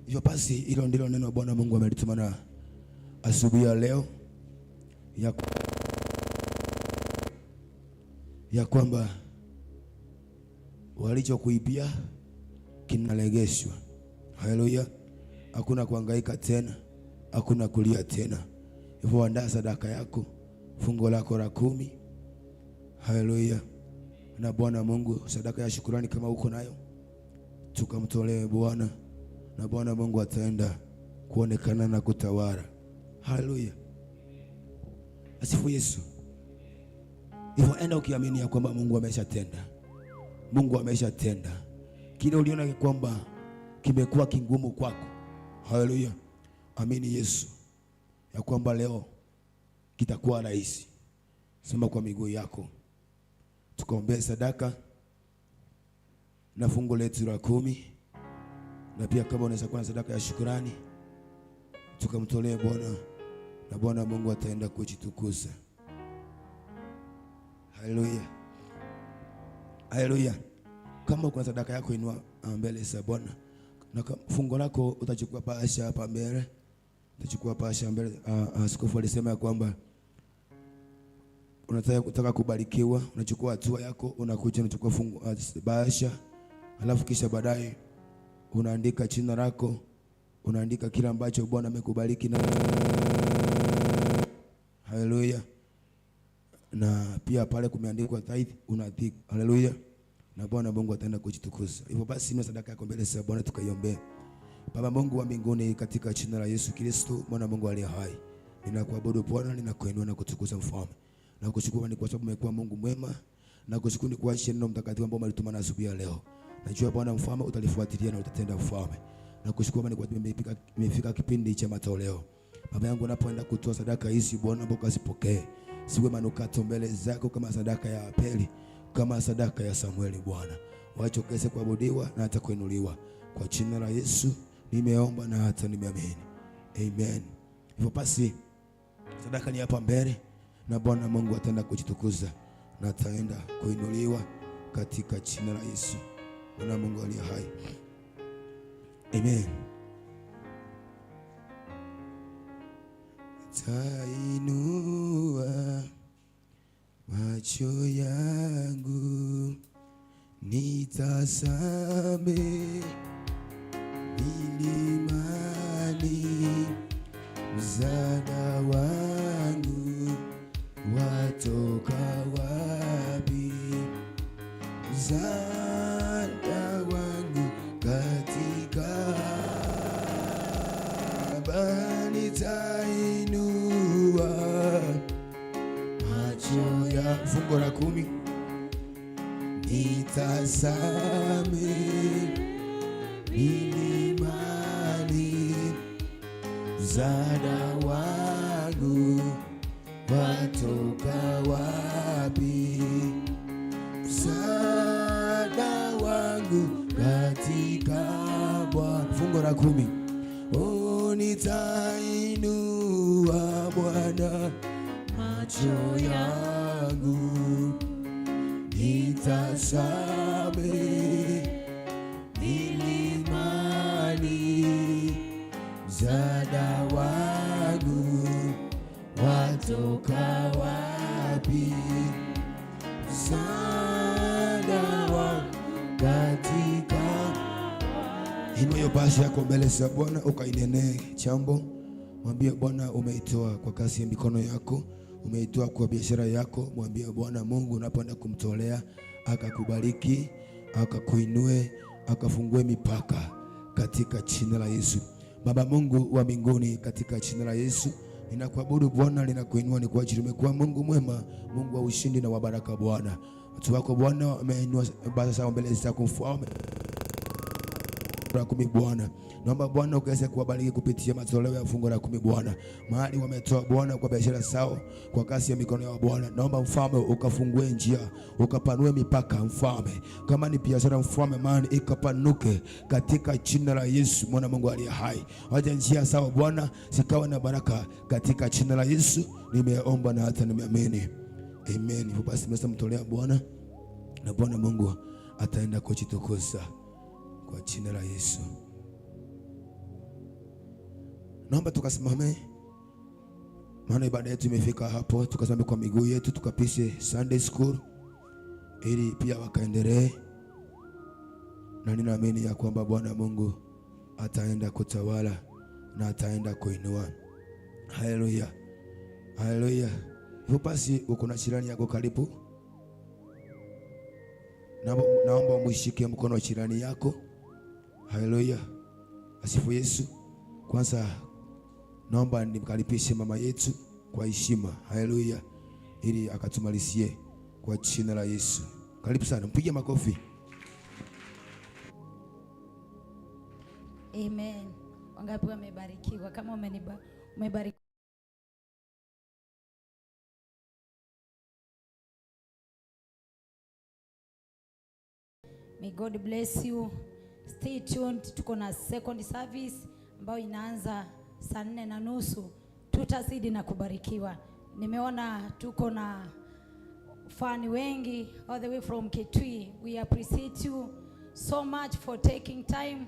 Speaker 5: Hivyo basi hilo ndilo neno Bwana Mungu amelituma na asubuhi ya leo ya
Speaker 2: ya kwamba walichokuibia kinalegeshwa. Haleluya! Hakuna kuhangaika tena, hakuna kulia tena. Hivyo andaa sadaka yako, fungo lako la 10. Haleluya! Na Bwana Mungu, sadaka ya shukrani kama uko nayo, tukamtolee Bwana, na Bwana Mungu ataenda kuonekana na kutawala. Haleluya! Asifu Yesu. Hivyo enda ukiamini ya kwamba Mungu ameshatenda. Mungu ameshatenda. Kile uliona kwamba kimekuwa kingumu kwako, haleluya, amini Yesu ya kwamba leo kitakuwa rahisi. Sema kwa miguu yako, tukaombee sadaka na fungu letu la 10, na pia kama unaweza kuwa na sadaka ya shukrani, tukamtolee Bwana, na Bwana Mungu ataenda kujitukuza. Haleluya, haleluya. Kama uko na sadaka yako, inua mbele za Bwana, na fungu lako utachukua pasha hapa mbele, utachukua pasha mbele. Askofu alisema ya kwamba unataka kutaka kubarikiwa, unachukua hatua yako, unakuja unachukua fungu bahasha, alafu kisha baadaye unaandika jina lako, unaandika kila ambacho Bwana amekubariki na. Haleluya. Na pia pale kumeandikwa tithe, unaandika. Haleluya. Na Bwana Mungu ataenda kujitukuza. Hivyo basi ni sadaka yako mbele za Bwana, tukaiombee. Baba Mungu wa mbinguni, katika jina la Yesu Kristo, Mwana Mungu aliye hai, ninakuabudu Bwana, ninakuinua na kutukuza Mfalme. Na kushukuru ni kwa sababu umekuwa Mungu mwema, na kushukuru ni kwa ajili ya neno mtakatifu ambao umelituma na asubuhi ya leo. Najua Bwana Mfalme utalifuatilia na utatenda Mfalme. Na kushukuru ni kwa sababu imefika kipindi cha matoleo. Baba yangu, unapoenda kutoa sadaka hizi Bwana, naomba ukazipokee. Siwe manukato mbele zako kama sadaka ya Abeli, kama sadaka ya Samueli Bwana. Wacha ukaweze kuabudiwa na hata kuinuliwa. Kwa jina la Yesu nimeomba na hata nimeamini. Amen. Hivyo basi sadaka ni hapa mbele, na Bwana Mungu ataenda kujitukuza na ataenda kuinuliwa katika jina la Yesu, Bwana Mungu aliye hai. Amen. Tainua macho yangu nitazame milimani, msaada wangu watoka wapi? Msaada wangu katika Baba, nitainua macho ya fungu la 10 nitazame milimani, msaada wangu watoka wapi? Msaada wangu katika Bwana. Fungu la 10. Oh, nitainua Bwana macho yangu nitazame milimani, msaada wangu watoka wapi? Msaada wangu katika. Inua hiyo bahasha yako mbele za Bwana, ukainenee chambo. Mwambie Bwana umeitoa kwa kazi ya mikono yako, umeitoa kwa biashara yako. Mwambie Bwana Mungu unapoenda kumtolea akakubariki, akakuinue, akafungue mipaka katika jina la Yesu. Baba Mungu wa mbinguni, katika jina la Yesu ninakuabudu Bwana, ninakuinua ni kwa ajili umekuwa Mungu mwema, Mungu wa ushindi na wa baraka Bwana. Watu wako Bwana wameinua bahasha zao mbele zako Mfalme la 10 Bwana. Naomba Bwana ukaweze kuwabariki kupitia matoleo ya fungu la 10 Bwana. Mahali wametoa Bwana kwa biashara zao, kwa kazi ya mikono yao Bwana. Naomba Mfalme ukafungue njia, ukapanue mipaka Mfalme. Kama ni biashara Mfalme, mali ikapanuke katika jina la Yesu Mwana Mungu aliye hai. Wacha njia zao Bwana zikawa na baraka katika jina la Yesu. Nimeomba na hata nimeamini. Amen. Hivyo basi mtolea Bwana na Bwana Mungu ataenda kujitukuza kwa jina la Yesu. Naomba tukasimame, maana ibada yetu imefika hapo. Tukasimame kwa miguu yetu, tukapishe Sunday school. ili pia wakaendelee, na ninaamini ya kwamba Bwana Mungu ataenda kutawala na ataenda kuinua. Haleluya, haleluya. Hivyo basi, uko na jirani yako karibu, naomba umshike mkono wa jirani yako. Haleluya, asifu Yesu. Kwanza naomba nimkaribishe mama yetu kwa heshima. Haleluya, ili akatumalizie kwa jina la Yesu. Karibu sana, mpige makofi.
Speaker 1: Amen. Wangapi wamebarikiwa? Kama umebarikiwa, may God bless you. Stay tuned, tuko na second service ambayo inaanza saa 4:30. Tutazidi na kubarikiwa. Nimeona tuko na fani wengi all the way from Kitui. We appreciate you so much for taking time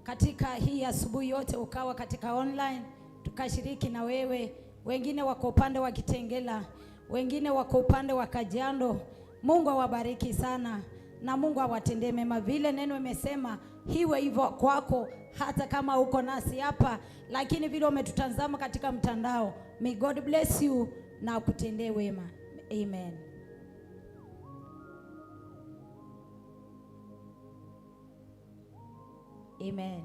Speaker 1: katika hii asubuhi yote ukawa katika online tukashiriki na wewe. Wengine wako upande wa Kitengela, wengine wako upande wa Kajiado. Mungu awabariki sana na Mungu awatendee mema. Vile neno imesema hiwe hivyo kwako, hata kama uko nasi hapa, lakini vile umetutazama katika mtandao. May God bless you na akutendee wema. Amen. Amen.